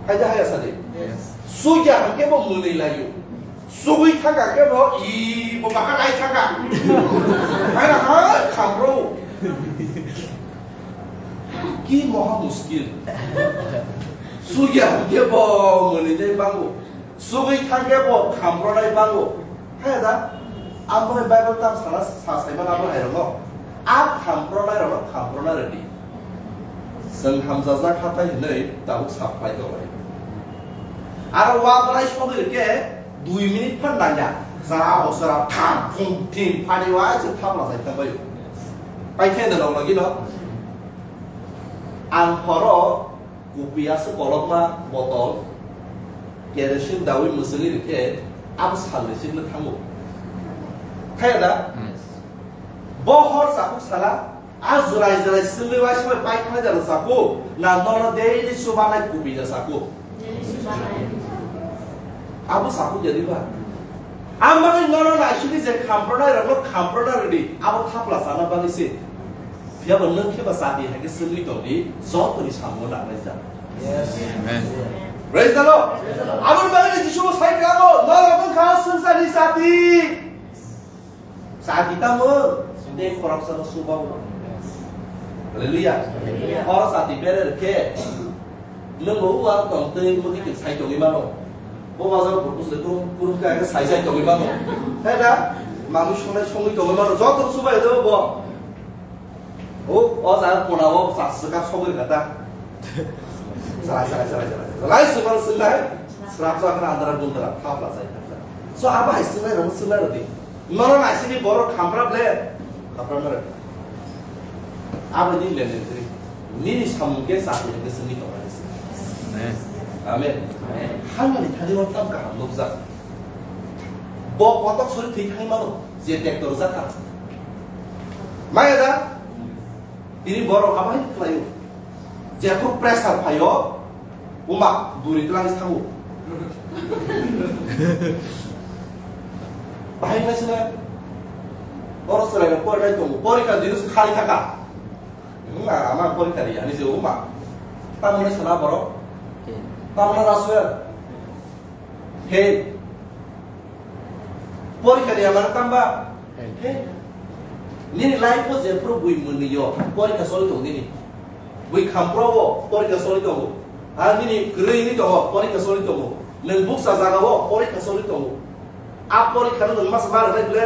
Hai da haya sadi? Yes. Sugya hwnkhe bo mwnwi laio. Sugwi thangkha khe bo i bo baka lai thangkha. Hai ha khampro. Ki moha muskil. Sugya hwnkhe bo mwnwi tei bango. Sugwi thangkhe bo khampronai bango. Hai da, amoni Bible tam sana sa saimano abo hai rokno. A khampronai rokno khamprona rwdi. Chwng hamjajak hathai hinwi tabuk sap khlai tonglai. Aro wa bwlai sogwi rwkhe dui minute phan nangya. Jara o jara tham thum thim phani wa se thapla jai tangbaio. Paikhe no logno gino. Ang horo Kupiya se kolokma botol, kerosene dawi mwswngwi rwkhe abo salni sikle thango. Thaya da? Hmm. Bo hor chakuk sala, a jurai jurai swngwi waisa bai paithana jalo chakuk, na nono daily chubanai kupiya chakuk? Daily chubanai. Abo chakuk ya diba? Amani nono naisini je khampronai rokno khamprona rwdi, abo thapla chana bagwi se. Phiyaba nwng khe ba chati hai khe swngwi tongdi, jotoni samungo nanglaijak. Yes. Amen. Praise the Lord. Praise the Lord. Aboni bagwi Jisu bo sai kha bo, norok wng kha swngcharni chati. Chati tamo, tei khoroksano chubago. Hallelujah. Hallelujah. Horo chati berer khe, nwng bo uang tong tei mwkhitwng sai tongwi mano. Bo bazar bo kusle kurum, kurum khe sai sai tongwi mano. Hai da? Manwi songnai songwi tongwi mano. Joto chubai do bo. O, o jaga kona o sa swkang sogwi kha ta. Salai, salai, salai, salai. Salai swkang swkang. Srap swkang andara gundara, thapla sai, thapla. So, abo hai swkang rok, swkang rok di. Nono naisini borok khampra ble. Khampra nare. Abo ni le le. Nini samung ke sa ke swngwi tong ani. Amen. Amen. Amen. Hamani thani o tam kaham nukjak. Bo kotok sori thwi thangwi mano, je tractor jakha. Maya da? Tini borok abo hai khlaio. Jephru pressure phaio, uma duri twlangwi thango. Bahai wngna sina oro chwraino porinai tongo, porikha dino se khali thaka. Wngma ama porikha ri ani se uma. Tamoni sana borok. Tamoni raswer. He. Porikha ri ama tamba. He. Nini life o jephru bui mwnwio porikha soli tongo nini. Bui khampro o porikha soli tongo. Ha nini kwrwi ni tongo porikha soli tongo. Nwng buksa jaga o porikha soli tongo. A porikha no nwng masa ma rwnai ble.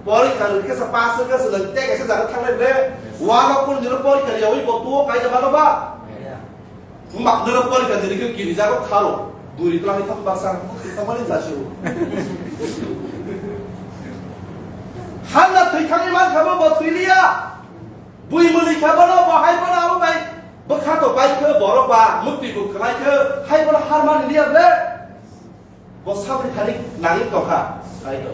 Porikha rwkhe sa pass wngkhe sa nwng tei kaisa jaga thangnai ble. Wano kun dino porikha riyawi bo tuo kaida mano ba. Wngma nwng porikha dini khe kirijago kharo. Duri twlangwi thang baksa. Thangmani jasio. Hanna thwi thangwi mankha bo bo thwiliya. Bui mwnwi kha bono bo hai bono abo bai. Bwkha to bai khe borok ba mukti bo khwlai khe hai bono har mani liya ble. Bo sabri thani nangwi tongkha, Kaitor.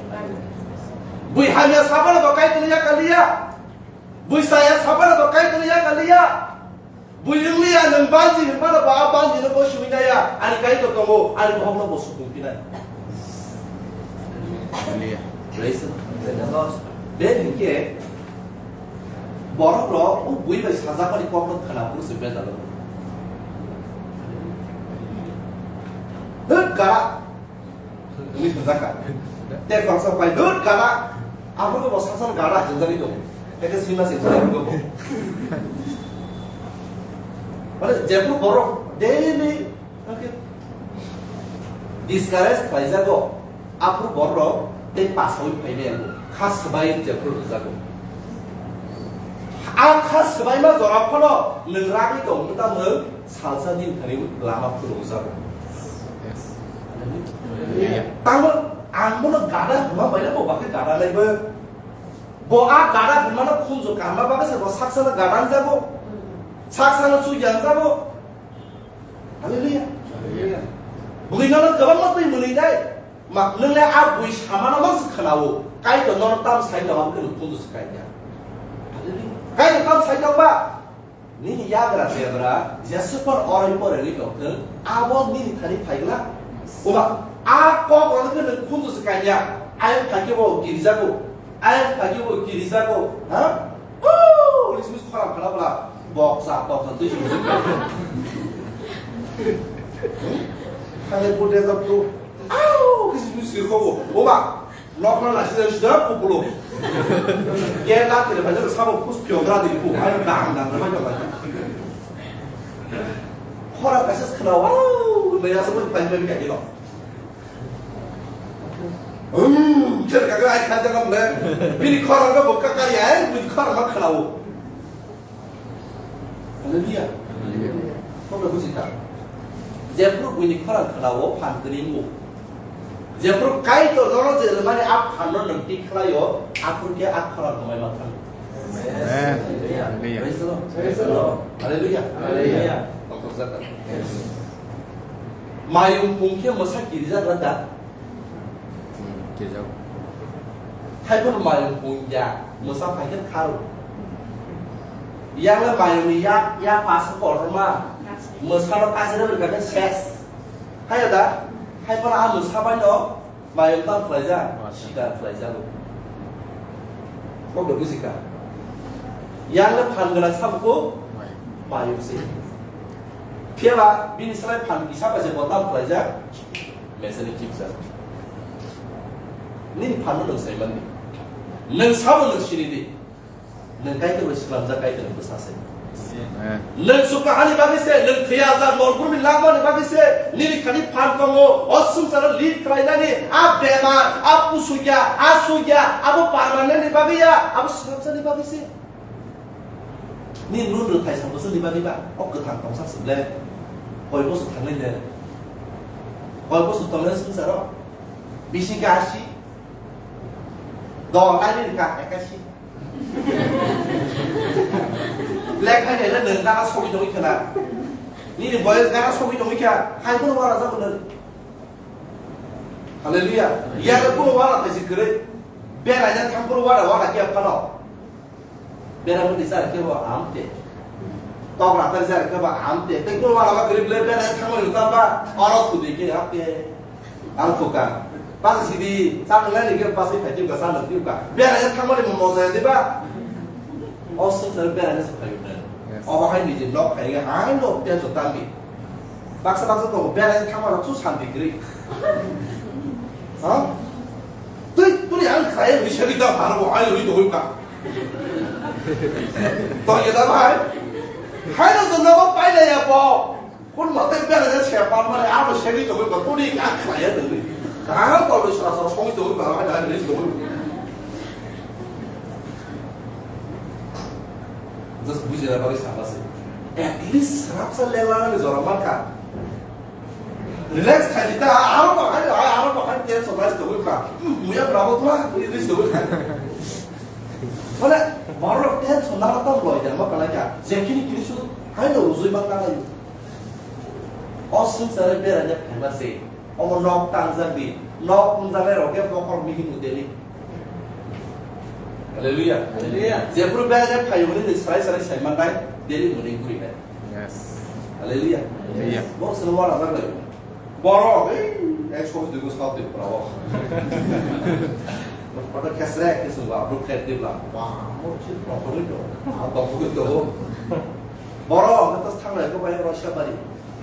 Bui hamya sabano bo Kaitor ya kaliya. Bui saya sabano bo Kaitor ya kaliya. Bui wngliya nwng banji hinmano bo a banjino bo sui naya. Ani Kaitor tongo, ani bohokno bo sukung pinai. Hallelujah. Praise the Lord. Be hinkhe borok rok o bui bai sajakmani kokno khwna phuru se bejalo. Hwk, gara. Wngwi thangjakha. Tei bangsa pai dut gana. Aphuru bo sasan gana hinjagwi tongo. Eke sima se hinjagwi tongo. Mane jephru borok daily hwnkhe discourage khlaijago. Aphuru borok tei pasawi phainai ango. Kha swbai jephru rwjago. A kha swbaima jora phano nwng ragwi tong wngkha nwng Salsa din thani lama phunukjago. Yes. Hallelujah. Tamo ang bono gada hwnma bai bo bakhe gada laibo. Bo a gada hwnmano khunju karma bagwi se bo saksano gada wngjago. Saksano chukya wngjago. Hallelujah. Hallelujah. Bwrwi nono kwbangma twi mwnwi nai. Ma, nwng le a bui samano ma se khwnao. Kaitor nono tam sai tong, ang khe nwng khunju se kaiya. Hallelujah. Kaitor tam sai tong ba? Nini yagra tegra, jesukon orai pore ri tongthwng, abo nini thani phaigwla. Oba, a kok rwno khe nwng khunju se kanya, ayang thangkhe bo kirijago, ayang thangkhe bo kirijago, ha? Huu, lis mis khorang khala bwla, boksa, boksa, twi se. Thangkhe bo desert to, au, kisi mis sirkhobo, oba. Nokno nasi jai sida kupulo. Ke la tiri bhajar sabo kus pio gra di ku. Ayo dang dang dang dang. Khora kaisa khna wa. Naya sabo pai pai ka dilo. Hmm, cer ka gra ai kha jagam le. Bini khora ga bokka ka ya, bini khora ma khna wo. Hallelujah. Hallelujah. Kok buji kha. Jephru buini khorang khna o phan kwrwi wngo. Jephru Kaitor nono je rwmani a phan no nwng tik khlai o, aphuru khe a khorang kwmai ma thang. Amen. Hallelujah. Praise the Lord. Praise the Lord. Hallelujah. Hallelujah. Tongthok jata. Mayung pung khe mwsa kirijak rwkha. Hmm, khe jao. Hai phano mayung pung ya, mwsa phai khe kharo. Yang le mayung ni ya, ya pasu kotorma. Mwsa no kasere bai khe ses. Hai da, hai phano a mwsa bai no mayung tang khlai ja, sikar khlai ja. Kok do buji kha. Yang le phan gana sabo ko mayung se. Phiya ba bini salai phan kisa bai se bodnam khlai ja. Mechanic chipsa. Nini phanno nwng sai mandi. Nwng sabo nwng sini di. Nwng Kaitor bai swklamjak, Kaitor ni bwsa se. Amen. Nwng sukha hani bagwi se, nwng thwi ajak nol gurbi langmani bagwi se, nini thani phan tongo, o swngcharo lead khlainani, a bemar, a pusukya, a sukya, abo permanent ni bagwi ya, abo swklamjakni bagwi se. Ni nun rwthai sa bosor ni bagwi ba, o kwthang tongsa se ble. Koi bosor thangnai le. Koi bosor tongnai swngcharo. Bisi khe asi. Do nai ni ka ekasi. Black hai le nang kana sogwi tongwi khana. Nini boyes gana sogwi tongwi kha, hai bono wara jago nang. Hallelujah. Yar bono wara thaisi kwrwi. Beraina thang bono wara, wara khe phano. Bera mudi jar khe bo amte. Tok ratar jar khe bo amte. Tei bono wara ba kwrwi ble beraina thang bono tamba. Oro sudi khe amte. Ang thuka. Basi sidi, sa nang nani ke basi khai tiuka, sa nang tiuka. Bera ya thangmani mo moja ya diba? O sung sar bera ya sa khai utan. Yes. Obo hai ni je nok khai ga, hai nok tian so tambi. Baksa baksa to bera ya thangmani su santi kri. Ha? Tui, tui ang khai ri shari da bhar bo hai ri to ka. To ya da bhai. Hai no to no pai la ya po. Kun ma tei bera je se pa mare abo se ni to ko tuni ka khlaiya tuni. Ka to lo sra sra song to ba ha da ni to. Just bujila bari sa basi. At least srap sa lela ni jora ma ka. Relax khai ta aro ba khai aro ba khai tension rise to ka. Muya bravo tla ni to ka. Mane borok tension na ta loi da ma ka la ka. Jekini kini su hai no rujui ma ka la. O swngcharo beraina phaima se. Omo nok tangjak di. Nok wngjaknai rok khe bokhorok mihim o daily. Hallelujah. Hallelujah. Jephuru beraina phaio hwnwi nwng sarai sarai sai mannai, daily morning guri nai. Yes. Hallelujah. Hallelujah. Bo swngo wala jak lai. Borok, ei, ek song dui bwswk twi pura o. Kotor kesrek ke swngo, abro kher di bla. Wah, mo chi prokhoroi do. A prokhoroi do. Borok, tas thanglai ko bai Russia bari.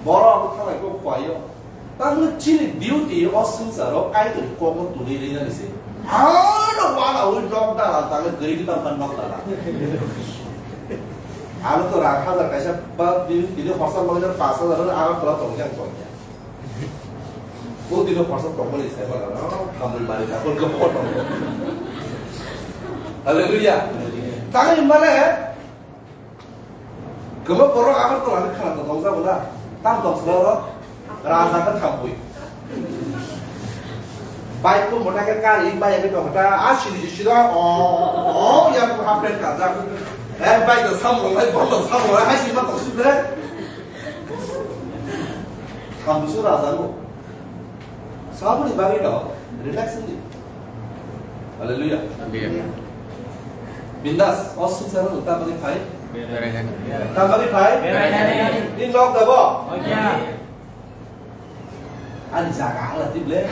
Borok thanglai ko kwaio. Tamni chini duty o swngcharo Kaitor kokno tuli rinani se. Ano wala ui nok dala tangwi gari di tangkha nok dala. Ano to rang hajar kaisa ba di tini khorsa bagwi pash hajar ano Agartala tongkhe ang tongkha. O dino khorsa tongmani sai bagwi ano Thamul bari dakol gopho tongkha. Hallelujah. Tangwi mane Kwbang borok Agartala ni khana tong tong jago na. Tam tong sila ro. Raja khe thampui. Bike ko mota khe kari, bike khe tong ta, a siri sira, o, o, ya ko half pant kajak. Eh, bike da samrong lai, bom da samrong lai, hai sima tong sibere. Thambusu raja no. Saboni bagwi no, relax wngdi. Hallelujah. Hallelujah. Bindas, o swngcharo no ta bagwi phai? Berainani. Ta bagwi phai? Berainani. Ni nok dabo? Ani jaga ala tible.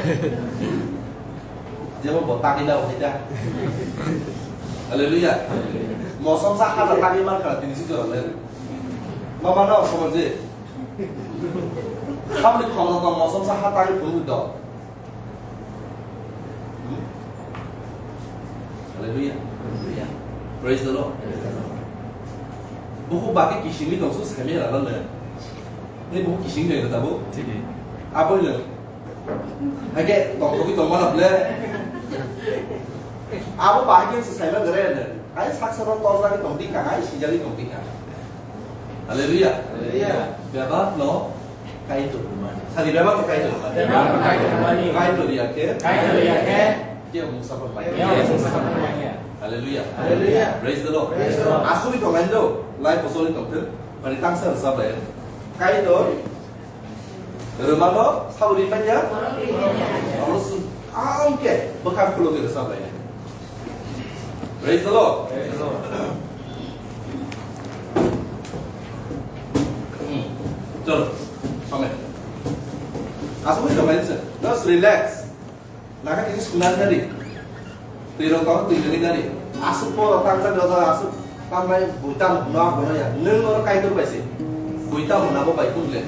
Jebo bo tagi na hoi ta. Hallelujah. Mosom sa hada tagi mar kala tini si jorok le. Mama no somonje. Habni khoroksa tong mosom sa ha tagwi phunuk do. Hallelujah. Hallelujah. Praise the Lord. Buku baki kisimi tong su sami rala le. Ni buku kising de tabo. Tini. Abo le. Hake tong tong tong mana ble. Abo bahai ke se saima gere ne. Ai saksa ro tong jagi tong dika, ai si jagi tong dika. Hallelujah. Hallelujah. Bebak no Kaitor rwmani. Sadi bebak no Kaitor rwmani. Bebak no Kaitor rwmani. Kaitor ya khe. Kaitor ya khe. Khe mungsa pon pai. Khe mungsa pon pai. Hallelujah. Hallelujah. Praise the Lord. Praise the Lord. Asugwi tong lain do. Life osogwi tong thung. Mani tangsa rwchap lai. Kaitor Rwmano sabo ri manya? Abo sw-, ang khe bwkhak khulogwi rwchap lainai. Praise the Lord. Praise the Lord. Hmm. Chalo, samai. Aswk wngkha bai se. Just relax. Naga kini sunani nari. Twi rok tong twi rok nari. Aswk poro tang tang jota aswk tamnai buita no bono ya. Nung oro Kaitor bai se. Buita mona bo bai kun le.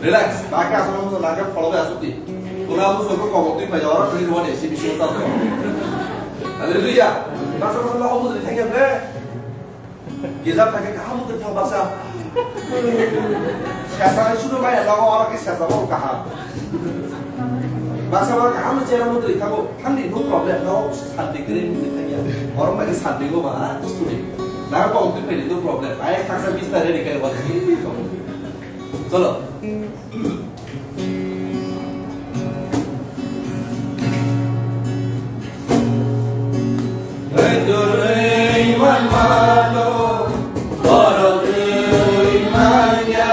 Relax. Baki aswk mo naga polo bai aswk di. Kuna mo so ko ko twi bai oro twi ro ne si bisi ta. Hallelujah. Basa basa lo omo twi thang ya bre. Gija thangkhe kaham wngkha thang baksa. Sesa sudu maya nogo oro khe sesa bo kaham. Baksa oro kaham ni chera mantri thango. Thangdi no problem, no santi kwrwi mantri thangya. Oro magi santi go ba, ah, student. Na ko mantri phai no problem. Ai khaksa bisna ready kai ba. Chalo. Kaitor rwi manmano, borok rwi manya.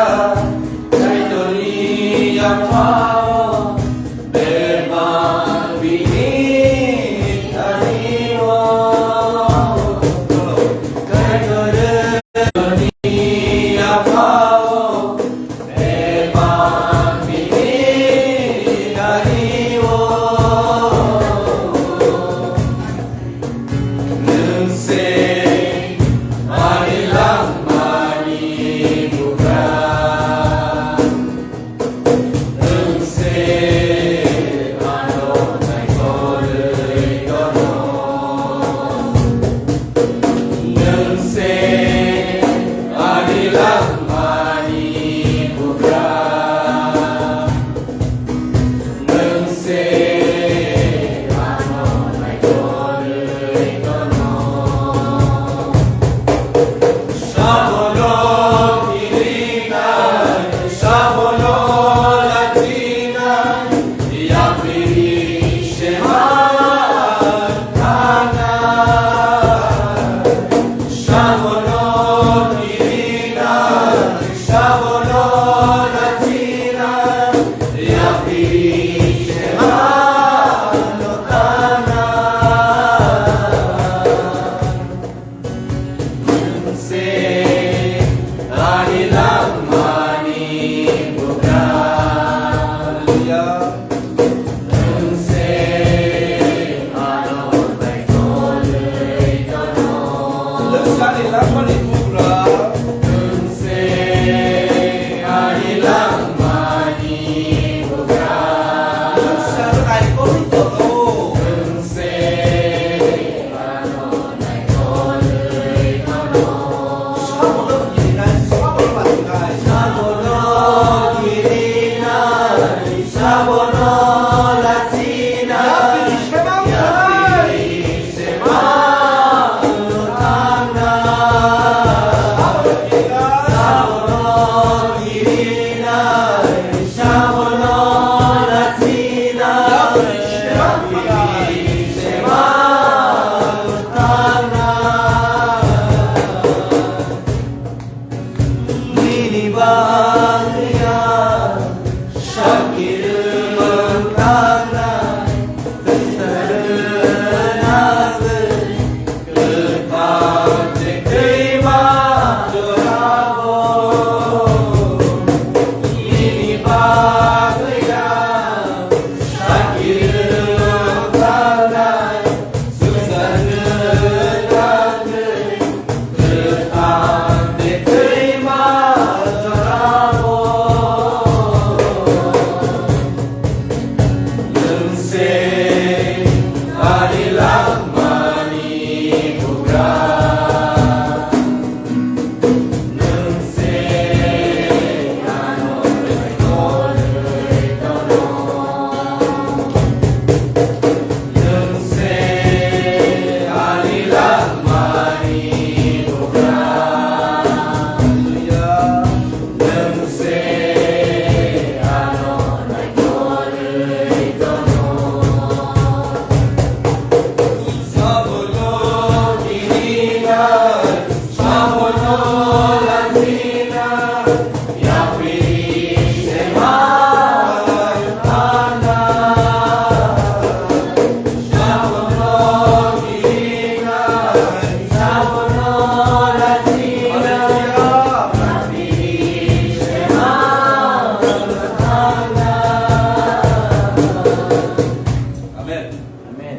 Amen. Amen.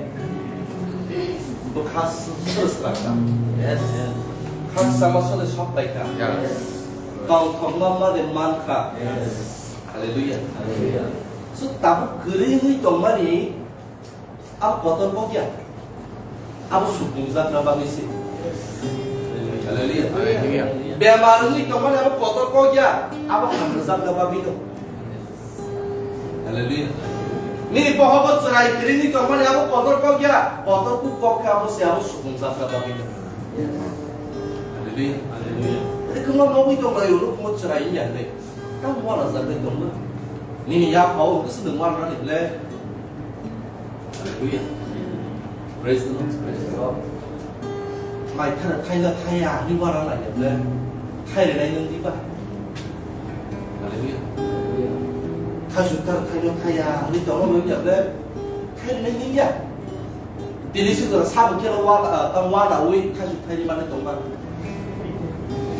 Bo khas sosrang ta. Yes. Khas sama sole sok pai ta. Yes. Tong thok ma ma de man kha. Yes. Hallelujah. Hallelujah. So tabuk kwrwi wngwi tongmani a kotor kok ya. Abo sukung jakna bagwi se. Hallelujah. Hallelujah. Bemar wngwi tongmani abo kotor kok ya. Abo hamjakna bagwi no. Hallelujah. Nini bohogo chwrai kwrwini tongmani abo kotor kok ya, kotor kuk kok khe abo se abo sukung jakna bagwi no. Hallelujah. Hallelujah. Ede kwma nogwi tong lai oro kwma chwrai wngya hwnwi. Tamo uanajagwi tongma. Nini yaphao hwnkhe chwng uanani ble. Hallelujah. Praise the Lord. Praise the Lord. Mai thana thaila thaya hinwi uana nai ble. Thairwnai nwng diba. Hallelujah. Thaisu thar thaino thaya, hwnwi tongo, hwnwi ya ble. Thairwnai hwnwi ya. Tini sujora sabo khe wala, ah, tamo wala wi thaisu thairwi mani tongma.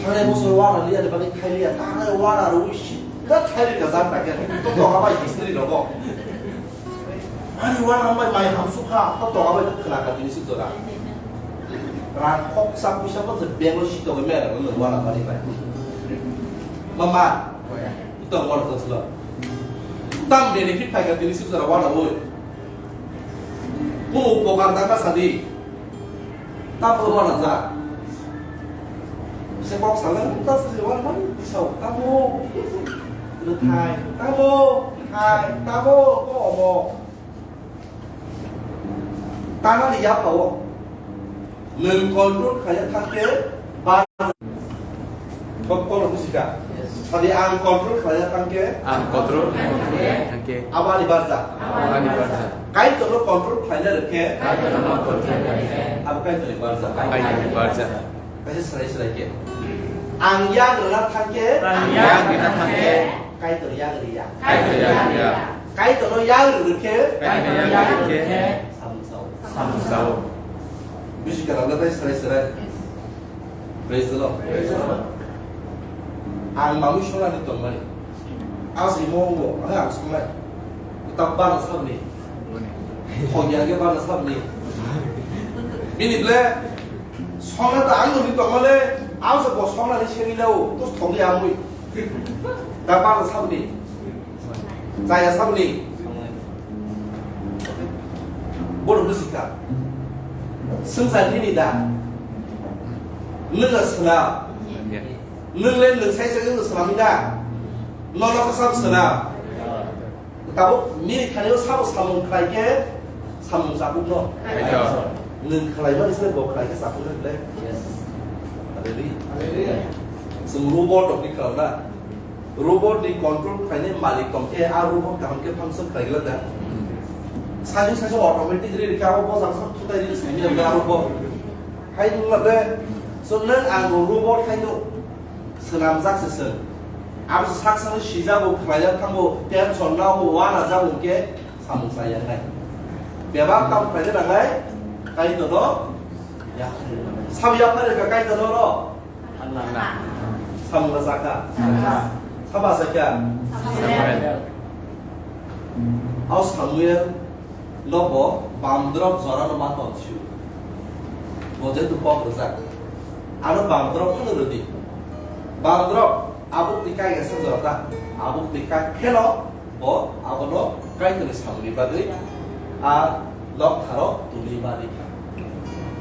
Thangnai bosor wala liya ni bagwi thailiya, thangnai wala rwi si, da thairwi ka jan ta khe. To tonga bai bisri rogo. Ani wala mai mai hamsukha, to tonga bai khna ka tini sujora. Rang khoksa puisa bo je bego si to me ra no wala mani bai. Mama. Ito wala to slo. Tam benefit phai ka tini sujara wala oi. Kuno upokar da ka sadi. Tam ko wala ja. Se kok sala ta se wala man isau. Tamo. Thai. Tamo. Thai. Tamo. Ko omo. Tanani yapha o nwng control khlaiya thangkhe ba. Kok kono busi kha. Sadi ang control khlaiya thangkhe. Ang control khlaiya thangkhe. Abani barja. Abani barja. Kaitorno control khlaina rwkhe. Kaitorno control khlaina rwkhe. Abo Kaitorni barja. Kaitorni barja. Kaisa srai srai khe. Ang yang rwna thangkhe. Ang yang rwna thangkhe. Kaitor yang rwya. Kaitor yang rwya. Kaitorno yang rwkhe. Kaitor yang rwkhe. Samung sao. Samung sao. Bisi kana na tai srai srai. Praise the Lord. Praise the Lord. Ang mamui sona ni tongmani. Asi mo mo, ang ang sonai. Utak bana sabni. Hogya ge bana sabni. Bini ble, sona ta ang ni tongmale, ang se bo sona ni sengilao, to thogya amui. Ta bana sabni. Chaya sabni. Bono bwsika. Swngchar nini da. Nwng swna. Nwng le nwng sai sai nwng swna mi da. Nono kasam swna. Tabuk nini thani o sabo samung khlai khe samung chapuk no. Nwng khlai mani se bo khlai khe chapuk no le. Hallelujah. Hallelujah. Swng robot rok ni khlai na. Robot ni control khlainai malik tong khe, a robot kaham khe function khlai glak da. Sajwk sajwk automatic ri rikha, abo bojak sak thutai ri saimya da robot. Hai nung labe, so nwng ang bo robot hai no swnamjak se swng. Abo sak sak sijak bo khlaijak thango, tension na bo wana jak bo khe samung chaya nai. Bebak tam khlaina nangnai, Kaitor no yaphar. Sabo yaphar kha Kaitor no ro. Samung rwchapkha. Sabo achaikkha. Samuel. Au Samuel no bo bamdrop jorano ma tong sio. Bo jehetu kok rwjak. Ano bamdrop phano rwdi. Bamdrop abuk twi kai asa jora ta. Abuk twi kai kheno bo abono Kaitorni samungni bagwi a noktharo tubui manwi kha.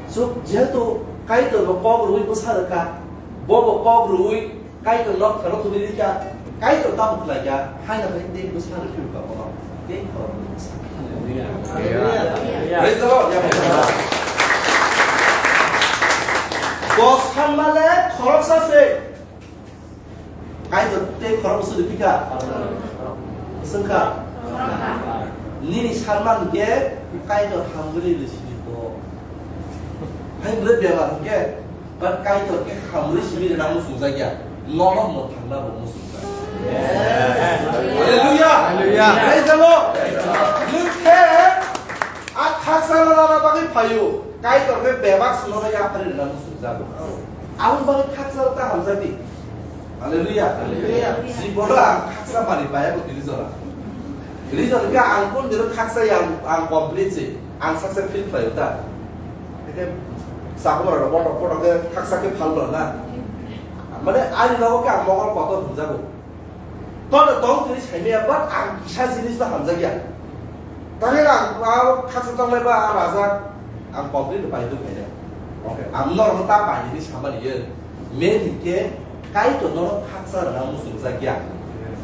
So, jehetu Kaitor bo kok rwui bwsa rwkha, bo bo kok rwui Kaitor noktharo tubui rikha, Kaitor tamo khlaikha, haino hai tei bwsa rwkha bono. Tei khoroknwi bwsa. Praise the Lord. Bo sanmale khoroksa se. Kaitor tei khorok bwswk rwphi kha? Swng kha? Nini sanma hwnkhe Kaitor hamrwi rw sini bo. Hai bwrwi bemar hwnkhe, but Kaitor khe hamrwi simi rwna muchungjak ya. Nono mwthangna bo muchungjak. Hallelujah! Hallelujah! Praise the Lord! Nwng khe a khaksa rwna bagwi phaio, Kaitor khe bebak swngno yaphari rwna muchungjago. Aboni bagwi khaksa ta hamjakdi. Hallelujah. Hallelujah. Jibono ang khaksa mani paya bo tini jora. Reason khe ang kun dino khaksa ya ang, ang complete se. Ang saksa feel khlaio ta. Eke sakumar ro botok botok khe khaksa khe phal do na. Mane ani nogo khe ang mokol kotor hwnjago. Tono tong tini saimaya, but ang kisa jinis no hamjakya. Tani ang, ang khaksa tongnai ba ang rajak, ang complete bai duk khaina. Okay, ang norok ta bai ni samani ye. Main hwnkhe Kaitor norok khaksa rwna muchungjak ya.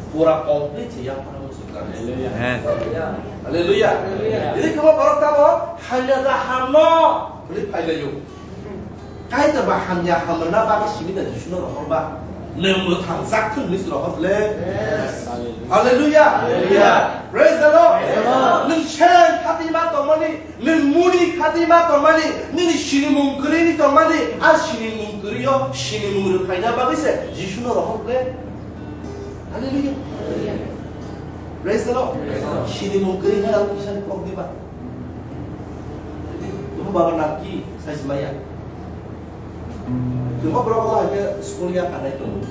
Pura complete se yaphana muchungjak. Amen. Hallelujah. Hallelujah. Ini kebo borok tamo hanya da hamno. Ini phailayo. Kaitor ba hamya hamrwna bagwi simi da Jisuno rohor ba. Nwng mwthang jak thung hinwi se rohor le. Hallelujah. Hallelujah. Praise the Lord. Praise the Lord. Nwng seng khati ma tongmani, nwng muni khati ma tongmani, nini sinimung kwrwi ni tongmani, a sinimung kwrwi o sinimung rwkhaina bagwi se Jisuno rohor le. Hallelujah. Praise the Lord. Praise the Lord. Sinimung kwrwi hwnwi ang kisa ni kok diba? Tuma baba nang ki sai se maya. Tuma borok ko hai school ya kanai tongo.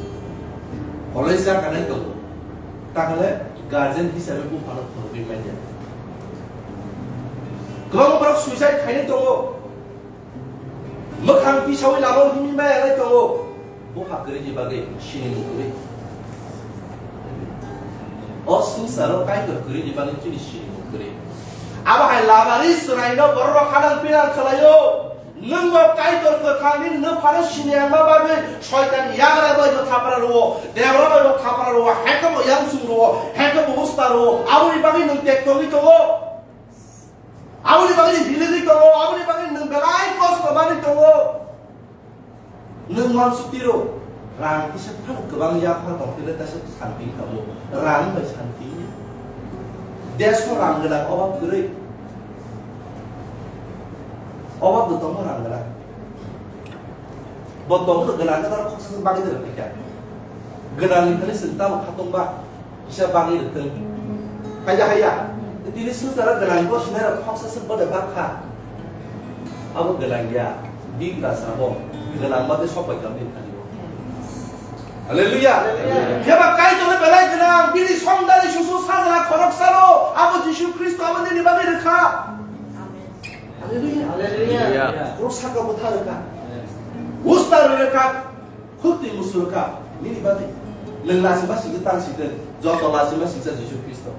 College ya kanai tongo. Takhle guardian hisabe buphano phunugwi manya. Kwbangma borok suicide khainai tongo. Mwkhang tisawi lama himwi maya lai tongo. Bupha kwrwini bagwi sinimung kwrwi. O swngcharo Kaitor kwrwini bagwi chini sinimung kwrwi. Abo hai labari swnaino bororok hanang pinang khlaio. Nwngbo Kaitor kwthangni nwphano siniyangma bagwi Soitan yagra bai bo thapra rwo, debra bai bo thapra rwo, hekhe bo yangsung rwo, hekhe bo usta rwo. Aboni bagwi nwng tek tongwi tongo. Aboni bagwi hiligwi tongo, aboni bagwi nwng belai kosto manwi tongo. Nwng uansuk tiro, rang kisa phano kwbang yaphar tongphile taisa santi wngkha bo. Rang bai santi. Desh o rang gwnang obab kwrwi. Obab bo tongo rang gwnang. Bo tongo gwnang khe tamo khoksa bagwi rwkha. Gwnang ni thani chwng tamo khatungba. Kisa bagwi rwthwng. Haiya, haiya. Tini swngcharo gwnang bo sinai rok khoksa se bode bak kha. Abo gwnang ya. Bini bwsa bo gwnang ba tei sok bai kamni thani bo. Hallelujah. Hallelujah. Phiya ba Kaitor no belai gwnang, bini songdari susu sajla khoroksa rw, abo Jisu Khristo abo nini bagwi rwkha. Hallelujah. Hallelujah. Khoroksa khe bwtha rwkha. Usta rwkha. Khuk twi musurkha, nini bagwi. Nwng lachima singsa tang sitwng, joto lachima singsa Jisu Khristo.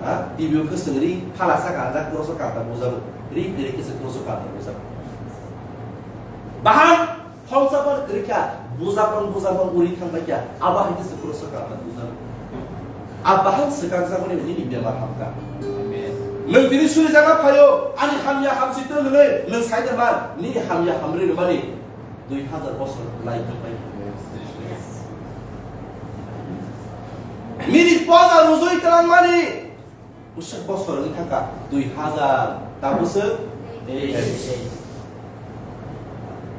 Ha? T V o khe chwng ri phala saka anjak kroso kanta bujago. Ri phiri khe chwng kroso kanta bujago. Bahan, khomsa ban kwrwi kha, bujak ban, bujak ban uri thang bai kha, abo hai khe chwng kroso kanta bujago. A bahan swkang jagoni nini bemar hamkha. Amen. Nwng tini suri jaga phaio, ani hamya hamsi tong hwnwi, nwng sai da man, nini hamya hamri rwmani. Dui hazar bosor lai thangpai. Nini poda rujui twlangmani bwswk bosor wngwi thangkha? Dui hazar, tabuk se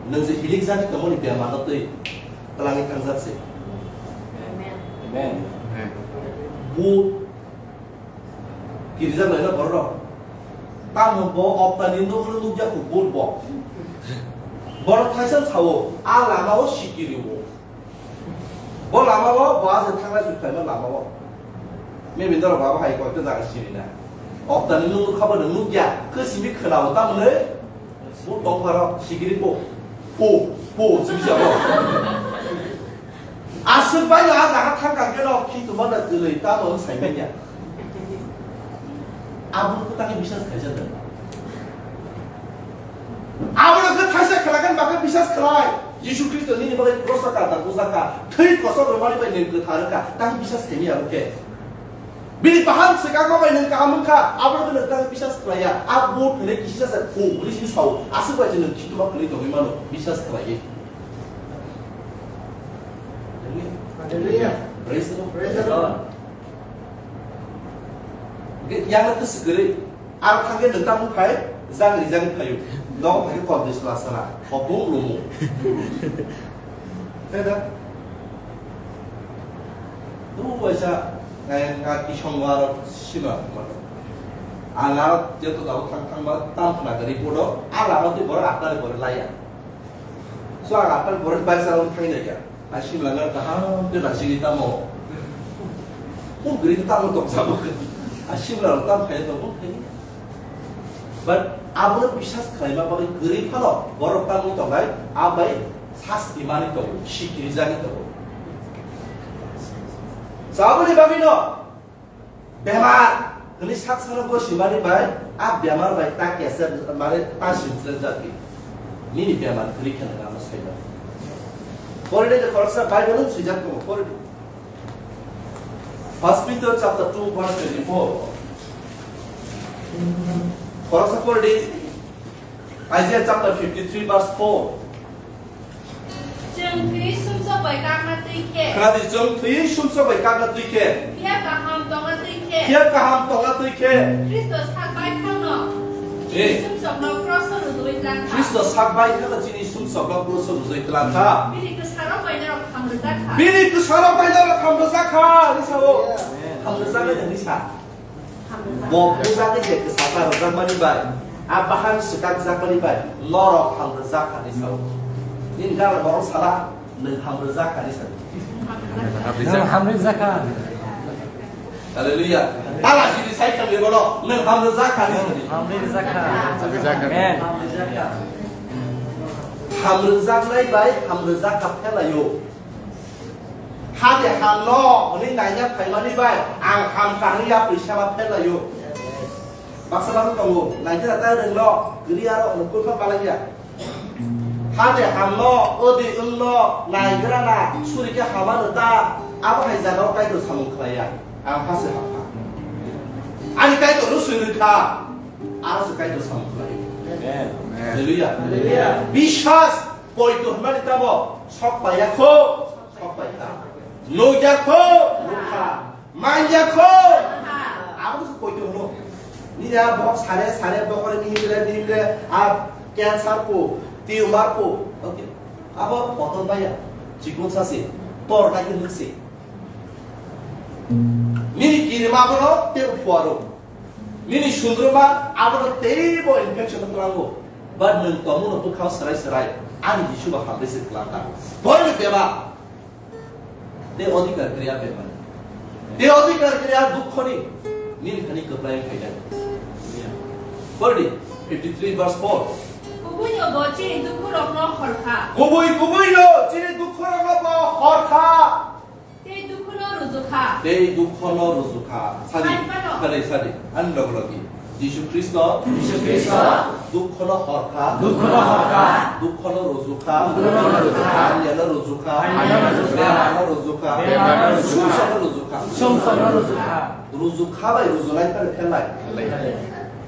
nwng je hilik jani tongmani bemar no twi twlangwi thangjak se. Amen. Bu Kirijak laina borok. Tamo bo optani nukno nukya kuk but bo. Borok thaisa sao, a lama o sikiri o. Bo lama o bo ase thanglai suk khlaima lama o. Mimi dorok baba hai koito jaga sini na. Optani nuk nuk khabo nukya, khe simi khwlao tamo ne. Bo tongpharo sikiri po, po, po, sibisa bo. Aswk bai no a jaga thang kang khe no khi tuma da kwlwi ta no sai manya. Abo no kwtangwi bisas khaijak da. Abo no khe thaisa khlagan bagwi bisas khlai. Jisu Khristo nini bagwi krosa ka da bujaka. Thwi kosok rwmani bai nini kwthar wngkha. Tang bisas khaimya abo khe. Bini bahan swkangma bai nwng kaham wngkha, abono nwng tang bisas khlaiya. A but hwnwi kisa se phung hwnwi sini sao. Aswk bai se nwng khituma kwlwi tongwi mano, bisas khlaiwi. Hallelujah. Praise the Lord. Praise the Lord. Hwnkhe yang no kwswk kwrwi. Aro thangkhe nwng tamo khai, jagri jagri phaio. Nogo thangkhe kol dui sla sla. Hopung lumu. Khe da? Tu waisa, eh, nga kisong waro sima mato. Ang aro jeto dao thang thang ba tam khna gari podo, a lama twi borok aphna ni borok laya. So ang aphna ni borok bai sa thang nai kha. A simla ngar kaham khe nasini tamo. Bo gring tamo tong sabo. A simla rok tam khai tong khai. But abono bisas khlaima bagwi kwrwi phano borok tamo tongnai, a bai sasti mani tongo, sikiri jani tongo. Saboni bagwi no Bemar hwnwi sak sano gosimani bai a bemar bai ta kesa mane ta simsle jati. Nini bemar kwrwi khe nang ano saimano. Poride je khoroksa Bible-o swijak tongo, poride. First Peter chapter two verse twenty-four. Khoroksa poride. Isaiah chapter fifty-three verse four. Chwng thwiwi sumsok bai kakna twi khe. Khna di, chwng thwiwi sumsok bai kakna twi khe. Phiya kaham tongna twi khe. Phiya kaham tongna twi khe. Khristo sak bai thangno. Eh. Sumsokno kroso rujui tlang kha. Khristo sak bai thangno chini sumsokno kroso rujui tlang kha. Bini kwsarok bai norok kham rwjak kha. Bini kwsarok bai norok kham rwjak kha, hinwi sao. Amen. Hamrwjaknai nini sa. Bo bujagwi je kwsasa rwjakmani bai, a bahan swkakjakmani bai, norok hamrwjak kha ni sao. Nini gana borok sala, nwng hamrwjak kha ni sao. Nwng hamrwjak kha. Hallelujah. Tala sini sai kami bono, nwng hamrwjak kha ni sao. Hamrwjak kha. Hamrwjak kha. Amen. Hamrwjak kha. Hamrwjaknai bai hamrwjak kha phelaio. Hade hamno hwnwi naina phaimani bai ang ham kahwi yapri sema phelaio. Baksa baksa tongo, naikhe da tai rwngno, kwrwi aro hwnwi kulfa balaiya. Hade hamno, odi wngno, naigrana, suri khe hamano ta, abo hai jagao Kaitor samung khlaiya. Ang hase hamkha. Ani Kaitorno swi rwkha, aro se Kaitor samung khlaiya. Amen. Hallelujah. Hallelujah. Biswas Poito hwnmani tamo sok paiya kho, sok paikha. Nukya kho, nukha. Manya kho. Abo se poito hwno. Nini a bohok sare, sare, bohokre mihimre, mihimre, a cancer po, tumor po. Okay. Abo botol baya, chikon sasi, tor nai khe nukse. Nini kirima bono tebo phuaro. Nini sundruma abono teibo infection twlango. But nwng tongmano bwkhao swrai swrai ani Jisu ba hambai se twlang kha. Borokni bebak. Tei odhikar kwrwi a bebak. Tei odhikar kwrwi a dukhoni. Nini thani kwplai wng khaida. Pordi fifty three verse four. Kubuino bo chini dukhurokno hor kha. Kubui kubuino chini dukhurokno bo hor kha. Tei dukhono rujukha. Tei dukhono rujukha. Sadi, Hai phano. Sadi, sadi. Ani logi logi. Jisu Khristo. Jisu Khristo. Dukhono horkha. Dukhono horkha. Dukhono rujukha. Dukhono rujukha. Hanyano rujukha. Hanyano rujukha. Bemarno rujukha. Bemarno rujukha. Sumsono rujukha. Sumsono rujukha. Rujukha bai rujunai phano phelai. Phelai.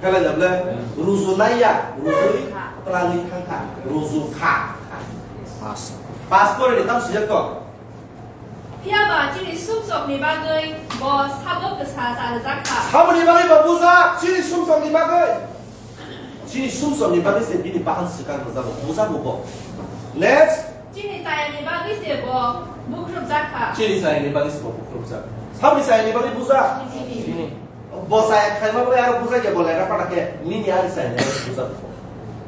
Phelai jable. Rujunai ya. Rujui. Twlangwi thangkha. Rujukha. Pas. Pas pore ni tam sujak to. Phiya ba chini sumsokni bagwi bo sabo kwsa cha rwjak kha. Saboni bagwi bo bujak, chini sumsokni bagwi. Chini sumsokni bagwi se bini bahan swkang rwjago, bujago bo. Next. Chini chayani bagwi se bo bukhrupjak kha. Chini chayani bagwi se bo bukhrupjak. Saboni chayani bagwi bujak? Chini. Bo chaya khaima bai aro bujai ya bo lega pata khe nini ani chaya bai bujak.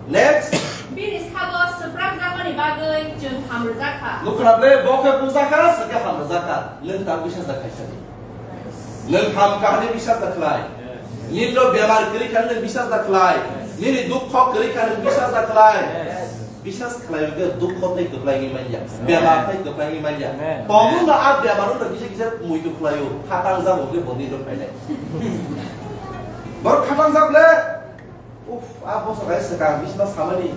Next. Bini sabo swprak jakmani bagwi chwng hamrwjak kha. Nukha na ble bo khe bujak kha, se khe hamrwjak kha. Nwng ta bisas da khaisa di. Nwng ham kahani bisas da khlai. Nini ro bemar kwrwi kha nwng bisas da khlai. Nini dukho kwrwi kha nwng bisas da khlai. Bisas khlai hwnkhe dukho tei kwplai wngwi manya. Amen. Bemar tei kwplai wngwi manya. Amen. Tongo no a bemar no kisa kisa muitu khlaio. Khatang jabo hwnkhe boni rok phainai. Borok khatang jable. Uf, a bosa bai swkang bisma samani.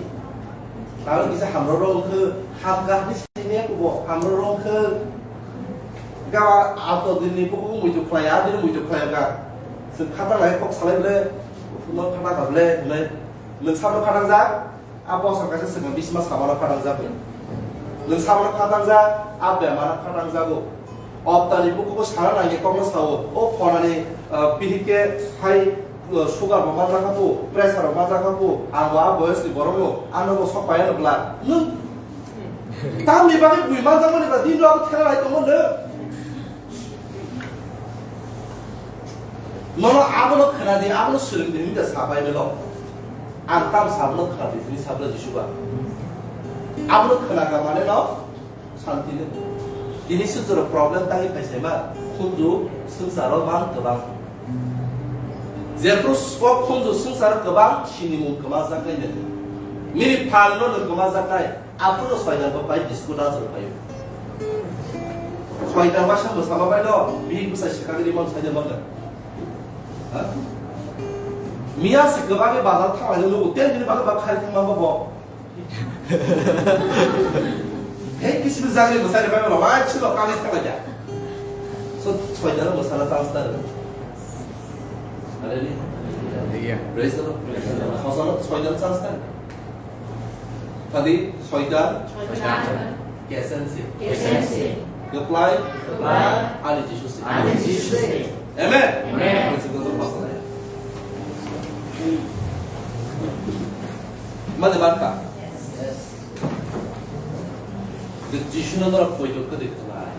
Talo kisa hamro rok hwnkhe hamkha hwnwi sini kubo hamro rok hwnkhe. Gawa auto dini buku muitu khlai, a dini muitu khlai ka. Swk khatang lai kok salai ble. Uf, no khatang ka ble, ble. Nwng sabo khatang jak. A bosa kaisa swkang bisma samano khatang jago. Nwng samano khatang jak, a bemar khatang jago. Optani bukubo sana nangya kokno sao, o phonani, ah, bihik khe hai, ah, sugar bo manjakha bo, pressure bo manjakha bo, ang bo a boyosni borok no, ano bo sok paiya no bwla. Nwng tamni bagwi bui manjakmani ba din abo thela lai tongo nwng. Nono abono khwnadi, abono swrwngdi hwnwi da sa Bible-o. Ang tam sabono khwnadi hwnwi sabla Jisu ba. Abono khwnakha mane no santi le. Tini sujoro problem tangwi phaisaima khunju swngcharo man kwbang. Jephru sbo khunju swngcharo kwbang sinimung kwmajaknai nini. Nini phalno nwng kwmajaknai. Aphuru soidan bo pai biscuit dance rok paio. Soidan masa mwsama bai no, bihik bwsai swkang rimon soidan mangkha. Ha? Miya se kwbangni bazar thanglai nugo, ten dini bagwi ba khari thangma bo bo. Hei, kisi bwsakni mwsari bai mano, mai chwlo kani thanglaikha. So, soidan mwsana chance ta rw. Hallelujah. Hallelujah. Praise the Lord. Praise the Lord. Hosana soidan chance ta rw. Khali soitan, soitan, kesensi, kesensi, kwplai, kwplai, ani Jisu se, ani Jisu se. Amen. Amen. Ani Jisu se. Mane marka. Yes. Jisu no norok poito kwrwi khlai.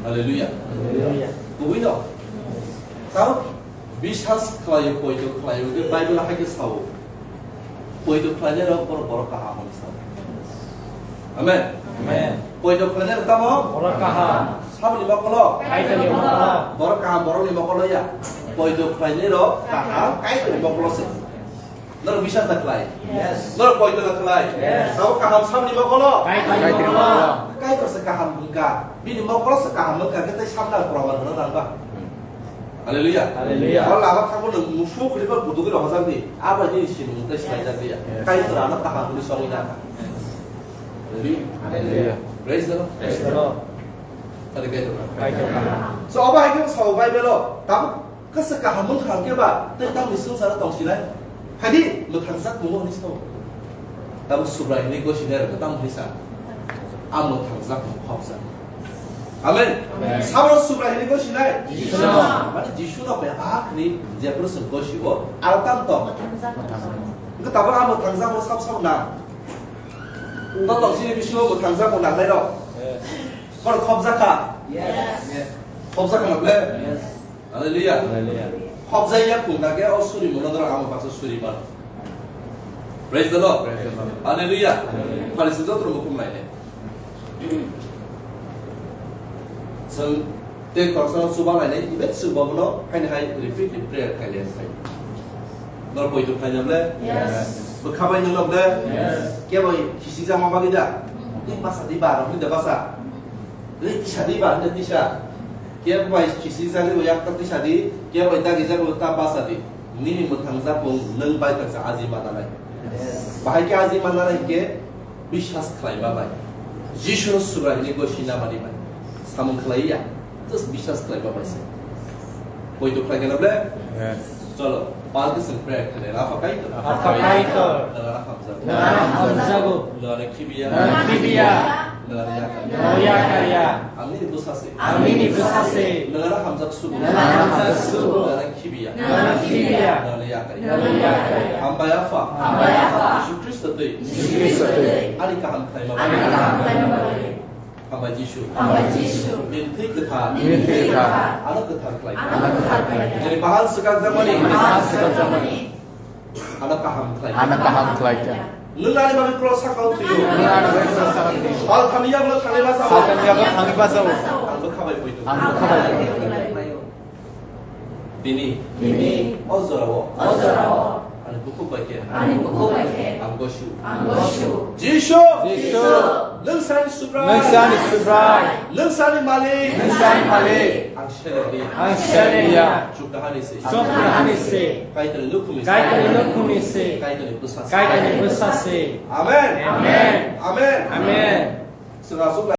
Hallelujah. Hallelujah. Kubui no. Tamo biswas khlaio, poito khlaio, hwnkhe Bible hai khe sao. Poito khlainai rok borok, borok kaham hwnwi sao. Amen. Amen. Poito khlainai rok tamo? Borok kaham. Saboni mokolo? Kaitorni mokolo. Borok kaham borokni mokolo ya. Poito khlainai rok kaham Kaitorni mokolo se. Norok biswas da khlai? Yes. Norok poito da khlai? Yes. Tamo kaham saboni mokolo? Kaitorni mokolo. Kaitor se kaham hwnkha. Bini mokolo se kaham hwnkha, khe tei sabna proman hwnna nang ba? Hallelujah. Hallelujah. Oro lama thangbo nwng musuk khriba budugwi rohorjak di. Abo nini sinimung tei swlaijakliya. Yes. Kaitor ano kaham hwnwi songwi na kha. Hallelujah. Hallelujah. Praise the Lord. Praise the Lord. Tadi Kaitor. Kaitor. So, abo hai khe sao Bible o. Tabuk kasa kaham wngkha hwnkhe ba, tei tamni swngcharo tong sinai. Phaidi, mwthangjak tongo hwnwi sao. Tabuk Subrai hwnwi gosinai rok tamo hwnwi sa. A mwthangjak tongo, khopjak. Amen. Amen. Sabro Subrai hwnwi gosinai? Jisu. Mane Jisu no bai a khni jephru chwng gosio, aro tam tong. Mwthangjak. Wngkha tabuk a mwthangjak bo sab sab na. Totong chini bisingo mwthangjak bo nangnai rok. Yes. Kono khopjak kha? Yes. Khopjak kha na ble? Yes. Hallelujah. Hallelujah. Khopjak ya khung na khe o suri mono doro amo baksa suri mano. Praise the Lord. Praise the Lord. Hallelujah. Hallelujah. Phalisa jotro mukhum lainai. Chwng tei khoroksa no chuba lainai, ibe chwng bo bono haino hai repeatedly prayer khailai sai. Nor poito khaina ble? Yes. Bwkha bai nung ble? Yes. Kebo kisi jama bagwi da? Tei basa di ba, rok da basa. Tei tisa di ba, tei tisa. Kebo bai kisi jani bo yak ta tisa di, kebo bai dagi jago ta basa di. Nini mwthang japung nwng bai ta sa aji ma nanai. Yes. Bahai khe aji ma nanai khe, biswas khlaima bai, Jisuro Subrai hwnwi goi sinamani bai samung khlai ya, just biswas khlaima bai se. Poito khlai gana ble? Yes. Cholo, palki sing prayer khlai, Apha Kaitor. Apha Kaitor. Nang hamjago. Nang hamjago. Nang khibiya. Nang khibiya. Nang yakar ya. Nang yakar ya. Ang nini bwsa se. Ang nini bwsa se. Nang hamjak sugo. Nang hamjak sugo. Nang khibiya. Nang khibiya. Nang yakar ya. Nang yakar ya. Hambai Apha. Hambai Apha. Jisu Khristo twi. Jisu Khristo twi. Ani kaham khlaima bagwi. Ani kaham khlaima bagwi. Hambai Jisu. Hambai Jisu. Nini thwi kwthar. Nini thwi kwthar. Ano kwthar khlai. Ano kwthar khlai. Nini bahal swkakjakmani. Nini bahal swkakjakmani. Ano kaham khlai. Ano kaham khlai kha. Nwng ani bagwi cross sakao thwio. Nwng ani bagwi cross sakao thwio. Salthani yakno thangwi bachao. Salthani yakno thangwi bachao. Ang bwkha bai poito. Ang bwkha bai poito. Tini. Tini. O jorao. O jorao. Ani bukhuk bai khe. Ani bukhuk bai khe. Ang gosio. Ang gosio. Jisu. Jisu. Nwng sani Subrai. Nwng sani Subrai. Nwng sani Malik. Nwng sani Malik. Ang seleng liya. Ang seleng liya. Chukdahani se. Chukdahani se. Kaitorni nukhungni se. Kaitorni nukhungni se. Kaitorni bwsa se. Kaitorni bwsa se. Amen. Amen. Amen. Amen. Chwng aswk